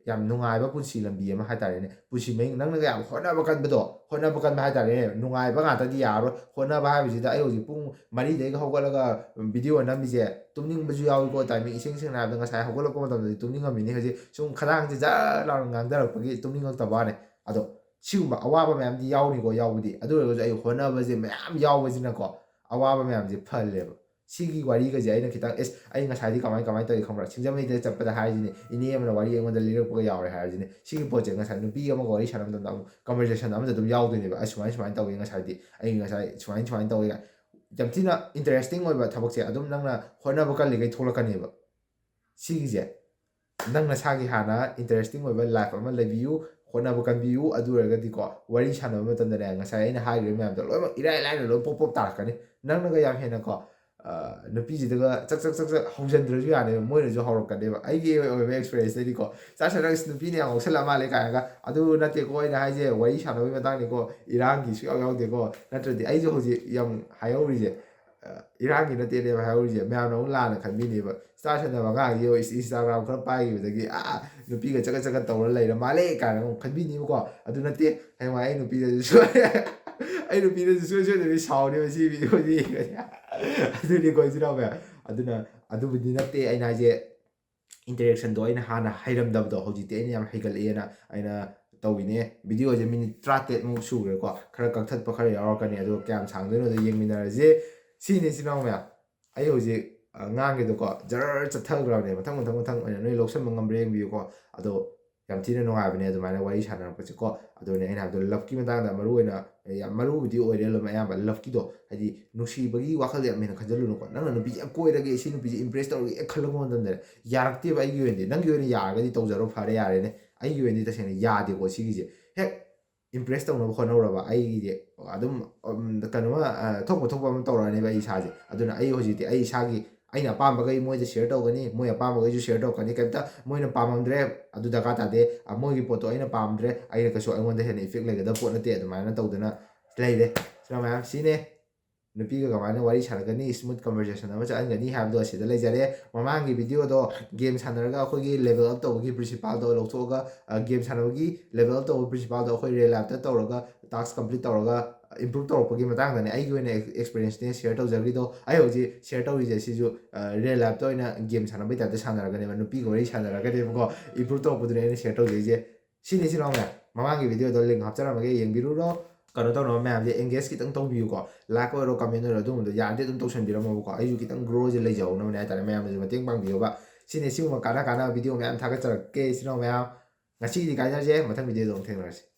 ꯌꯥꯝ ꯅꯨꯡꯉꯥꯏꯕ ꯄꯨꯟꯁꯤ ꯂꯝꯕꯤ ꯑꯃ ꯍꯥꯏꯇꯥꯔꯦꯅꯦ, ꯄꯨꯟꯁꯤ ꯃꯍꯤꯡ, ꯅꯪꯅꯒ ꯌꯥꯝ ꯍꯣꯠꯅꯕ ꯀꯟꯕꯗꯣ, ꯍꯣꯠꯅꯕ ꯀꯟꯕ ꯍꯥꯏꯇꯥꯔꯦꯅꯦ, ꯅꯨꯡꯉꯥꯏꯕ ꯉꯥꯛꯇꯗꯤ ꯌꯥꯔꯔꯣꯏ꯫ ꯍꯣꯠꯅꯕ ꯍꯥꯏꯕꯁꯤꯗ ꯑꯩ ꯍꯧꯖꯤꯛ ꯄꯨꯡ ꯃꯔꯤꯗꯒꯤ ꯍꯧꯒꯠꯂꯒ ꯚꯤꯗꯤꯑꯣ ꯅꯝꯃꯤꯁꯦ, ꯇꯨꯝꯅꯤꯡꯕꯁꯨ ꯌꯥꯎꯏꯀꯣ꯫ ꯇꯥꯏꯃꯤꯡ, ꯏꯁꯦꯡ ꯁꯦꯡꯅ ꯍꯥꯏꯔꯕꯗ, ꯉꯁꯥꯏ ꯍꯧꯒꯠꯂꯛꯄ ꯃꯇꯝꯗꯗꯤ ꯇꯨꯝꯅꯤꯡꯉꯝꯃꯤꯅꯤ, ꯍꯧꯖꯤꯛ ꯁꯨꯝ ꯈꯗꯥꯡꯁꯦ ꯖꯔ ꯂꯥꯎꯅ ꯉꯥꯡꯊꯔꯛꯄꯒꯤ ꯇꯨꯝꯅꯤꯡꯉꯛꯇꯕ ꯋꯥꯅꯤ꯫ ꯑꯗꯣ ꯁꯤꯒꯨꯝꯕ ꯑꯋꯥꯕ ꯃꯌꯥꯝꯗꯤ ꯌꯥꯎꯅꯤꯀꯣ, ꯌꯥꯎꯕꯗꯤ꯫ ꯑꯗꯨ ꯑꯣꯏꯔꯒꯁꯨ ꯑꯩ ꯍꯣꯠꯅꯕꯁꯦ ꯃꯌꯥꯝ ꯌꯥꯎꯕꯁꯤꯅꯀꯣ, ꯑꯋꯥꯕ ꯃꯌꯥꯝꯁꯦ ꯐꯜꯂꯦꯕ꯫ ꯁꯤꯒꯤ ꯋꯥꯔꯤꯒꯁꯦ ꯑꯩꯅ ꯈꯤꯇꯪ, ꯑꯦꯁ, ꯑꯩ ꯉꯁꯥꯏꯗꯤ ꯀꯃꯥꯏ, ꯀꯃꯥꯏꯅ ꯇꯧꯏ ꯈꯪꯕ꯭ꯔꯥ? ꯁꯤꯡꯖꯃꯩꯗ ꯆꯠꯄꯗ ꯍꯥꯏꯔꯤꯁꯤꯅꯦ, ꯏꯅꯦ ꯑꯃꯅ ꯋꯥꯔꯤ ꯑꯩꯉꯣꯟꯗ ꯂꯤꯔꯛꯄꯒ ꯌꯥꯎꯔꯦ ꯍꯥꯏꯔꯤꯁꯤꯅꯦ꯫ ꯁꯤꯒꯤ ꯄꯣꯠꯁꯦ ꯉꯁꯥꯏ ꯅꯨꯄꯤ ꯑꯃꯒ ꯋꯥꯔꯤ ꯁꯥꯟꯅꯕ ꯃꯇꯝꯗ ꯑꯃꯨꯛ ꯀꯟꯚꯔꯖꯦꯁꯟ ꯑꯃꯗ ꯑꯗꯨꯝ ꯌꯥꯎꯗꯣꯏꯅꯦꯕ꯫ "ꯑꯁ, ꯁꯨꯃꯥꯏꯅ, ꯁꯨꯃꯥꯏꯅ ꯇꯧꯏ ꯉꯁꯥꯏꯗꯤ, ꯑꯩ ꯉꯁꯥꯏ ꯁꯨꯃꯥꯏꯅ, ꯁꯨꯃꯥꯏꯅ ꯇꯧꯏ" ꯀꯥꯏꯅ꯫ ꯌꯥꯝ ꯊꯤꯅ ꯏꯟꯇꯔꯦꯁꯇꯤꯡ ꯑꯣꯏꯕ ꯊꯕꯛꯁꯦ ꯑꯗꯨꯝ ꯅꯪꯅ ꯍꯣꯠꯅꯕ ꯀꯜꯂꯤꯈꯩ ꯊꯣꯛꯂꯛꯀꯅꯦꯕ꯫ ꯁꯤꯒꯤꯁꯦ ꯅꯪ ꯅꯁꯥꯒꯤ ꯍꯥꯟꯅ ꯏꯟꯇꯔꯦꯁꯇꯤꯡ ꯑꯣꯏꯕ ꯂꯥꯏꯐ ꯑꯃ ꯂꯩꯕꯤꯌꯨ, ꯍꯣꯠꯅꯕ ꯀꯟꯕꯤꯌꯨ꯫ ꯑꯗꯨ ꯑꯣꯏꯔꯒꯗꯤꯀꯣ, ꯋꯥꯔꯤ ꯁꯥꯟꯅꯕ ꯃꯇꯝꯗꯅꯦ, ꯉꯁꯥꯏ ꯑꯩꯅ ꯍꯥꯏꯈ꯭ꯔꯤꯕ ꯃꯌꯥꯝꯗꯣ ꯂꯣꯏꯅꯃꯛ ꯏꯔꯥꯏ ꯂꯥꯏꯅ ꯂꯣꯏ ꯄꯣꯞ ꯄꯣꯞ ꯇꯥꯔꯛꯀꯅꯤ꯫ ꯅꯪꯅꯒ ꯌꯥꯝ ꯍꯦꯟꯅꯀꯣ, ꯑ, ꯅꯨꯄꯤꯁꯤꯗꯒ ꯆꯛ ꯆꯛ ꯆꯛ ꯆꯛ ꯍꯧꯖꯤꯟꯗ꯭ꯔꯁꯨ ꯌꯥꯅꯦꯕ, ꯃꯣꯏꯅꯁꯨ ꯍꯧꯔꯛꯀꯅꯦꯕ꯫ ꯑꯩꯒꯤ ꯑꯣꯏꯕ ꯑꯦꯛꯁꯄꯤꯔꯦꯟꯁꯇꯗꯤꯀꯣ, "ꯆꯥ ꯁꯅ ꯑꯁ ꯅꯨꯄꯤꯅ ꯌꯥꯝ ꯉꯥꯎꯁꯜꯂꯛꯑ ꯃꯥꯜꯂꯦ" ꯀꯥꯏꯅꯒ꯫ ꯑꯗꯨ ꯅꯠꯇꯦꯀꯣ ꯑꯩꯅ ꯍꯥꯏꯁꯦ, ꯋꯥꯔꯤ ꯁꯥꯟꯅꯕꯒꯤ ꯃꯇꯥꯡꯅꯤꯀꯣ, ꯏꯔꯥꯡꯒꯤ ꯁꯨꯡꯌꯥꯎ ꯌꯥꯎꯗꯦꯀꯣ꯫ ꯅꯠꯇ꯭ꯔꯗꯤ ꯑꯩꯁꯨ ꯍꯧꯖꯤꯛ ꯌꯥꯝ ꯍꯥꯏꯍꯧꯔꯤꯁꯦ, ꯑ, ꯏꯔꯥꯡꯒꯤ ꯅꯠꯇꯦꯅꯦꯕ ꯍꯥꯏꯍꯧꯔꯤꯁꯦ, ꯃꯌꯥꯝꯅ ꯑꯃꯨꯛ ꯂꯥꯟꯅ ꯈꯟꯕꯤꯅꯦꯕ꯫ ꯆꯥ ꯁꯟꯅꯕ ꯑꯉꯥꯡꯁꯦ ꯏꯟꯁ-, ꯏꯟꯁꯇꯥꯒ꯭ꯔꯥꯝ ꯈꯔ ꯄꯥꯏꯈꯤꯕꯗꯒꯤ, "ꯑꯥ, ꯅꯨꯄꯤꯒ ꯆꯒꯠ ꯆꯒꯠ ꯇꯧꯔ ꯂꯩꯔ ꯃꯥꯜꯂꯦ" ꯀꯥꯏꯅ ꯑꯃꯨꯛ ꯈꯟꯕꯤꯅꯦꯕꯀꯣ꯫ ꯑꯗꯨ ꯅꯠꯇꯦ, ꯍꯌꯦꯡꯋꯥꯏ ꯑꯩ ꯅꯨꯄꯤꯗꯁꯨ ꯁꯣꯏ-, ꯑꯩ ꯅꯨꯄꯤꯗꯁꯨ ꯁꯨꯡꯁꯣꯏ ꯁꯣꯏꯗꯕꯤ ꯁꯥꯎꯅꯦꯕ ꯁꯤ ꯚꯤꯗꯤꯑꯣꯁꯦ ꯌꯦꯡꯉꯗꯤ꯫ ꯑꯗꯨꯅꯤꯀꯣ, ꯏꯆꯤꯟ ꯏꯅꯥꯎ ꯃꯌꯥꯝ꯫ ꯑꯗꯨꯅ ꯑꯗꯨꯕꯨꯗꯤ ꯅꯠꯇꯦ ꯑꯩꯅ ꯍꯥꯏꯁꯦ, ꯏꯟꯇꯔꯦꯛꯁꯟꯗꯣ ꯑꯩꯅ ꯍꯥꯟꯅ ꯍꯩꯔꯝꯗꯕꯗꯣ ꯍꯧꯖꯤꯛꯇꯤ ꯑꯩꯅ ꯌꯥꯝ ꯍꯩꯒꯠꯂꯛꯑꯦꯅ ꯑꯩꯅ ꯇꯧꯔꯤꯅꯦ꯫ ꯚꯤꯗꯤꯑꯣꯁꯦ ꯃꯤꯅꯤꯠ ꯇꯔꯥꯇꯔꯦꯠꯃꯨꯛ ꯁꯨꯈ꯭ꯔꯦꯀꯣ, ꯈꯔ ꯀꯛꯊꯠꯄ ꯈꯔ ꯌꯥꯎꯔꯛꯀꯅꯤ, ꯑꯗꯣ ꯀꯌꯥꯝ ꯁꯥꯡꯗꯣꯏꯅꯣꯗꯣ ꯌꯦꯡꯃꯤꯟꯅꯔꯁꯦ꯫ ꯁꯤꯅꯤ, ꯏꯆꯤꯟ ꯏꯅꯥꯎ ꯃꯌꯥꯝ, ꯑꯩ ꯍꯧꯖꯤꯛ ꯑꯉꯥꯡꯒꯤꯗꯣꯀꯣ ꯖꯔ ꯆꯠꯊꯈ꯭ꯔꯕꯅꯦ꯫ ꯃꯊꯪ ꯃꯊꯪ ꯃꯊꯪ ꯑꯣꯏꯅ ꯅꯣꯏ ꯂꯧꯁꯟꯕ ꯉꯝꯕ꯭ꯔꯥ ꯌꯦꯡꯕꯤꯌꯨꯀꯣ꯫ ꯑꯗꯣ ꯌꯥꯝ ꯊꯤꯅ ꯅꯨꯡꯉꯥꯏꯕꯅꯦ ꯑꯗꯨꯃꯥꯏꯅ ꯋꯥꯔꯤ ꯁꯥꯟꯅꯔꯛꯄꯁꯦꯀꯣ꯫ ꯑꯗꯨꯅꯦ ꯑꯩꯅ ꯍꯥꯏꯕꯗꯣ, ꯂꯞꯀꯤ ꯃꯇꯥꯡꯗ ꯃꯔꯨ ꯑꯣꯏꯅ, ꯌꯥꯝ ꯃꯔꯨꯕꯨꯗꯤ ꯑꯣꯏꯔꯦ ꯂꯣꯏꯅ ꯑꯌꯥꯝꯕ, ꯂꯞꯀꯤꯗꯣ ꯍꯥꯏꯗꯤ ꯅꯨꯡꯁꯤꯕꯒꯤ ꯋꯥꯈꯜꯗ ꯌꯥꯝ ꯍꯦꯟꯅ ꯈꯟꯖꯜꯂꯨꯅꯨꯀꯣ꯫ ꯅꯪꯅ ꯅꯨꯄꯤꯁꯦ ꯌꯥꯝ ꯀꯣꯏꯔꯒꯦ, ꯁꯤ ꯅꯨꯄꯤꯁꯦ ꯏꯝꯄ꯭ꯔꯦꯁ ꯇꯧꯔꯒꯦ ꯍꯦꯛ ꯈꯜꯂꯛꯄ ꯃꯇꯝꯗꯅꯦ, ꯌꯥꯔꯛꯇꯦꯕ꯫ ꯑꯩꯒꯤ ꯑꯣꯏꯅꯗꯤ, ꯅꯪꯒꯤ ꯑꯣꯏꯅ ꯌꯥꯔꯒꯗꯤ ꯇꯧꯖꯔꯣ, ꯐꯔꯦ, ꯌꯥꯔꯦꯅꯦ꯫ ꯑꯩꯒꯤ ꯑꯣꯏꯅꯗꯤ ꯇꯁꯦꯡꯅ ꯌꯥꯗꯦꯀꯣ ꯁꯤꯒꯤꯁꯦ꯫ ꯍꯦꯛ ꯏꯝꯄ꯭ꯔꯦꯁ ꯇꯧꯅꯕ ꯍꯣꯠꯅꯧꯔꯕ, ꯑꯩꯒꯤꯗꯤ ꯑꯗꯨꯝ, ꯎꯝ, ꯀꯩꯅꯣꯃ, ꯑ, ꯊꯣꯛꯄ ꯊꯣꯛꯄ ꯑꯃ ꯇꯧꯔꯛꯑꯅꯦꯕ ꯑꯩ ꯏꯁꯥꯁꯦ꯫ ꯑꯗꯨꯅ ꯑꯩ ꯍꯧꯖꯤꯛꯇꯤ ꯑꯩ ꯏꯁꯥꯒꯤ, ꯑꯩꯅ ꯑꯄꯥꯝꯕꯈꯩ ꯃꯣꯏꯗ ꯁꯤꯌꯔ ꯇꯧꯒꯅꯤ, ꯃꯣꯏ ꯑꯄꯥꯝꯕꯈꯩꯁꯨ ꯁꯤꯌꯔ ꯇꯧꯔꯛꯀꯅꯤ꯫ ꯀꯩꯝꯇ ꯃꯣꯏꯅ ꯄꯥꯝꯃꯝꯗ꯭ꯔꯦ, ꯑꯗꯨ ꯗꯔꯀꯥꯔ ꯇꯥꯗꯦ, ꯑ, ꯃꯣꯏꯒꯤ ꯄꯣꯠꯇꯣ ꯑꯩꯅ ꯄꯥꯝꯗ꯭ꯔꯦ, ꯑꯩꯅ ꯀꯩꯁꯨ ꯑꯩꯉꯣꯟꯗ ꯍꯦꯟꯅ ꯏꯐꯦꯛ ꯂꯩꯒꯗꯕ ꯄꯣꯠ ꯅꯠꯇꯦ, ꯑꯗꯨꯃꯥꯏꯅ ꯇꯧꯗꯅ ꯂꯩꯔꯦ꯫ ꯁꯤꯅ ꯃꯌꯥꯝ ꯁꯤꯅꯦ꯫ ꯅꯨꯄꯤꯒ ꯀꯃꯥꯏꯅ ꯋꯥꯔꯤ ꯁꯥꯟꯅꯒꯅꯤ, ꯁ꯭ꯃꯨꯠ ꯀꯟꯚꯔꯁꯦꯁꯟ ꯑꯃ ꯆꯠꯍꯟꯒꯅꯤ ꯍꯥꯏꯕꯗꯣ ꯑꯁꯤꯗ ꯂꯩꯖꯔꯦ꯫ ꯃꯃꯥꯡꯒꯤ ꯚꯤꯗꯤꯑꯣꯗꯣ ꯒꯦꯝ ꯁꯥꯟꯅꯔꯒ ꯑꯩꯈꯣꯏꯒꯤ ꯂꯦꯚꯦꯜ ꯑꯞ ꯇꯧꯕꯒꯤ ꯄ꯭ꯔꯤꯟꯁꯤꯄꯥꯜꯗꯣ ꯂꯧꯊꯣꯛꯑꯒ, ꯒꯦꯝ ꯁꯥꯟꯅꯕꯒꯤ ꯂꯦꯚꯦꯜ ꯑꯞ ꯇꯧꯕ ꯄ꯭ꯔꯤꯟꯁꯤꯄꯥꯜꯗꯣ ꯑꯩꯈꯣꯏ ꯔꯤꯌꯦꯜ ꯂꯥꯏꯐꯇ ꯇꯧꯔꯒ ꯇꯥꯛꯁ ꯀꯝꯄ꯭ꯂꯤꯠ ꯇꯧꯔꯒ ꯏꯝꯄ꯭ꯔꯨꯞ ꯇꯧꯔꯛꯄꯒꯤ ꯃꯇꯥꯡꯗꯅꯦ ꯑꯩꯒꯤ ꯑꯣꯏꯅ ꯑꯦꯛꯁꯄꯤꯔꯤꯌꯦꯟꯁꯅꯦ ꯁꯤꯌꯔ ꯇꯧꯖꯈ꯭ꯔꯤꯗꯣ꯫ ꯑꯩ ꯍꯧꯖꯤꯛ ꯁꯤꯌꯔ ꯇꯧꯔꯤꯁꯦ ꯁꯤꯁꯨ ꯔꯤꯌꯦꯜ ꯂꯥꯏꯐꯇ ꯑꯣꯏꯅ ꯒꯦꯝ ꯁꯥꯟꯅꯕꯩ ꯇꯥꯏꯞꯇ ꯁꯥꯟꯅꯔꯒꯅꯦꯕ, ꯅꯨꯄꯤꯒ ꯋꯥꯔꯤ ꯁꯥꯟꯅꯔꯒꯅꯦꯕꯀꯣ, ꯏꯝꯄ꯭ꯔꯨꯞ ꯇꯧꯔꯛꯄꯗꯨꯅꯦ ꯑꯩꯅ ꯁꯤꯌꯔ ꯇꯧꯖꯩꯁꯦ꯫ ꯁꯤꯅꯤ ꯏꯆꯤꯟ ꯏꯅꯥꯎ ꯃꯌꯥꯝ, ꯃꯃꯥꯡꯒꯤ ꯚꯤꯗꯤꯑꯣꯗꯣ ꯂꯤꯡ ꯍꯥꯞꯆꯔꯝꯃꯒꯦ, ꯌꯦꯡꯕꯤꯔꯨꯔꯣ꯫ ꯀꯩꯅꯣ ꯇꯧꯅꯕ ꯃꯌꯥꯝꯁꯦ ꯑꯦꯡꯒꯦꯖ ꯈꯤꯇꯪ ꯇꯧꯕꯤꯌꯨꯀꯣ, ꯂꯥꯏꯛ ꯑꯣꯏꯔꯣ, ꯀꯃꯦꯟ ꯑꯣꯏꯔꯣ, ꯑꯗꯨꯒꯨꯝꯕꯗꯣ ꯌꯥꯔꯗꯤ ꯑꯗꯨꯝ ꯇꯧꯁꯟꯕꯤꯔꯝꯃꯣꯕꯀꯣ, ꯑꯩꯁꯨ ꯈꯤꯇꯪ ꯒ꯭ꯔꯣꯁꯦ ꯂꯩꯖꯍꯧꯅꯕꯅꯦ ꯍꯥꯏꯇꯥꯔꯦ꯫ ꯃꯌꯥꯝꯅꯁꯨ ꯃꯇꯦꯡ ꯄꯥꯡꯕꯤꯌꯣꯕ꯫ ꯁꯤꯅꯤ, ꯁꯤꯒꯨꯝꯕ ꯀꯥꯟꯅ ꯀꯥꯟꯅꯕ ꯚꯤꯗꯤꯑꯣ ꯃꯌꯥꯝ ꯊꯥꯒꯠꯆꯔꯛꯀꯦ ꯏꯆꯤꯟ ꯏꯅꯥꯎ ꯃꯌꯥꯝ꯫ ꯉꯁꯤꯒꯤꯗꯤ ꯀꯥꯏꯅꯔꯁꯦ, ꯃꯊꯪ ꯚꯤꯗꯤꯑꯣꯗ ꯑꯃꯨꯛ ꯊꯦꯡꯅꯔꯁꯤ꯫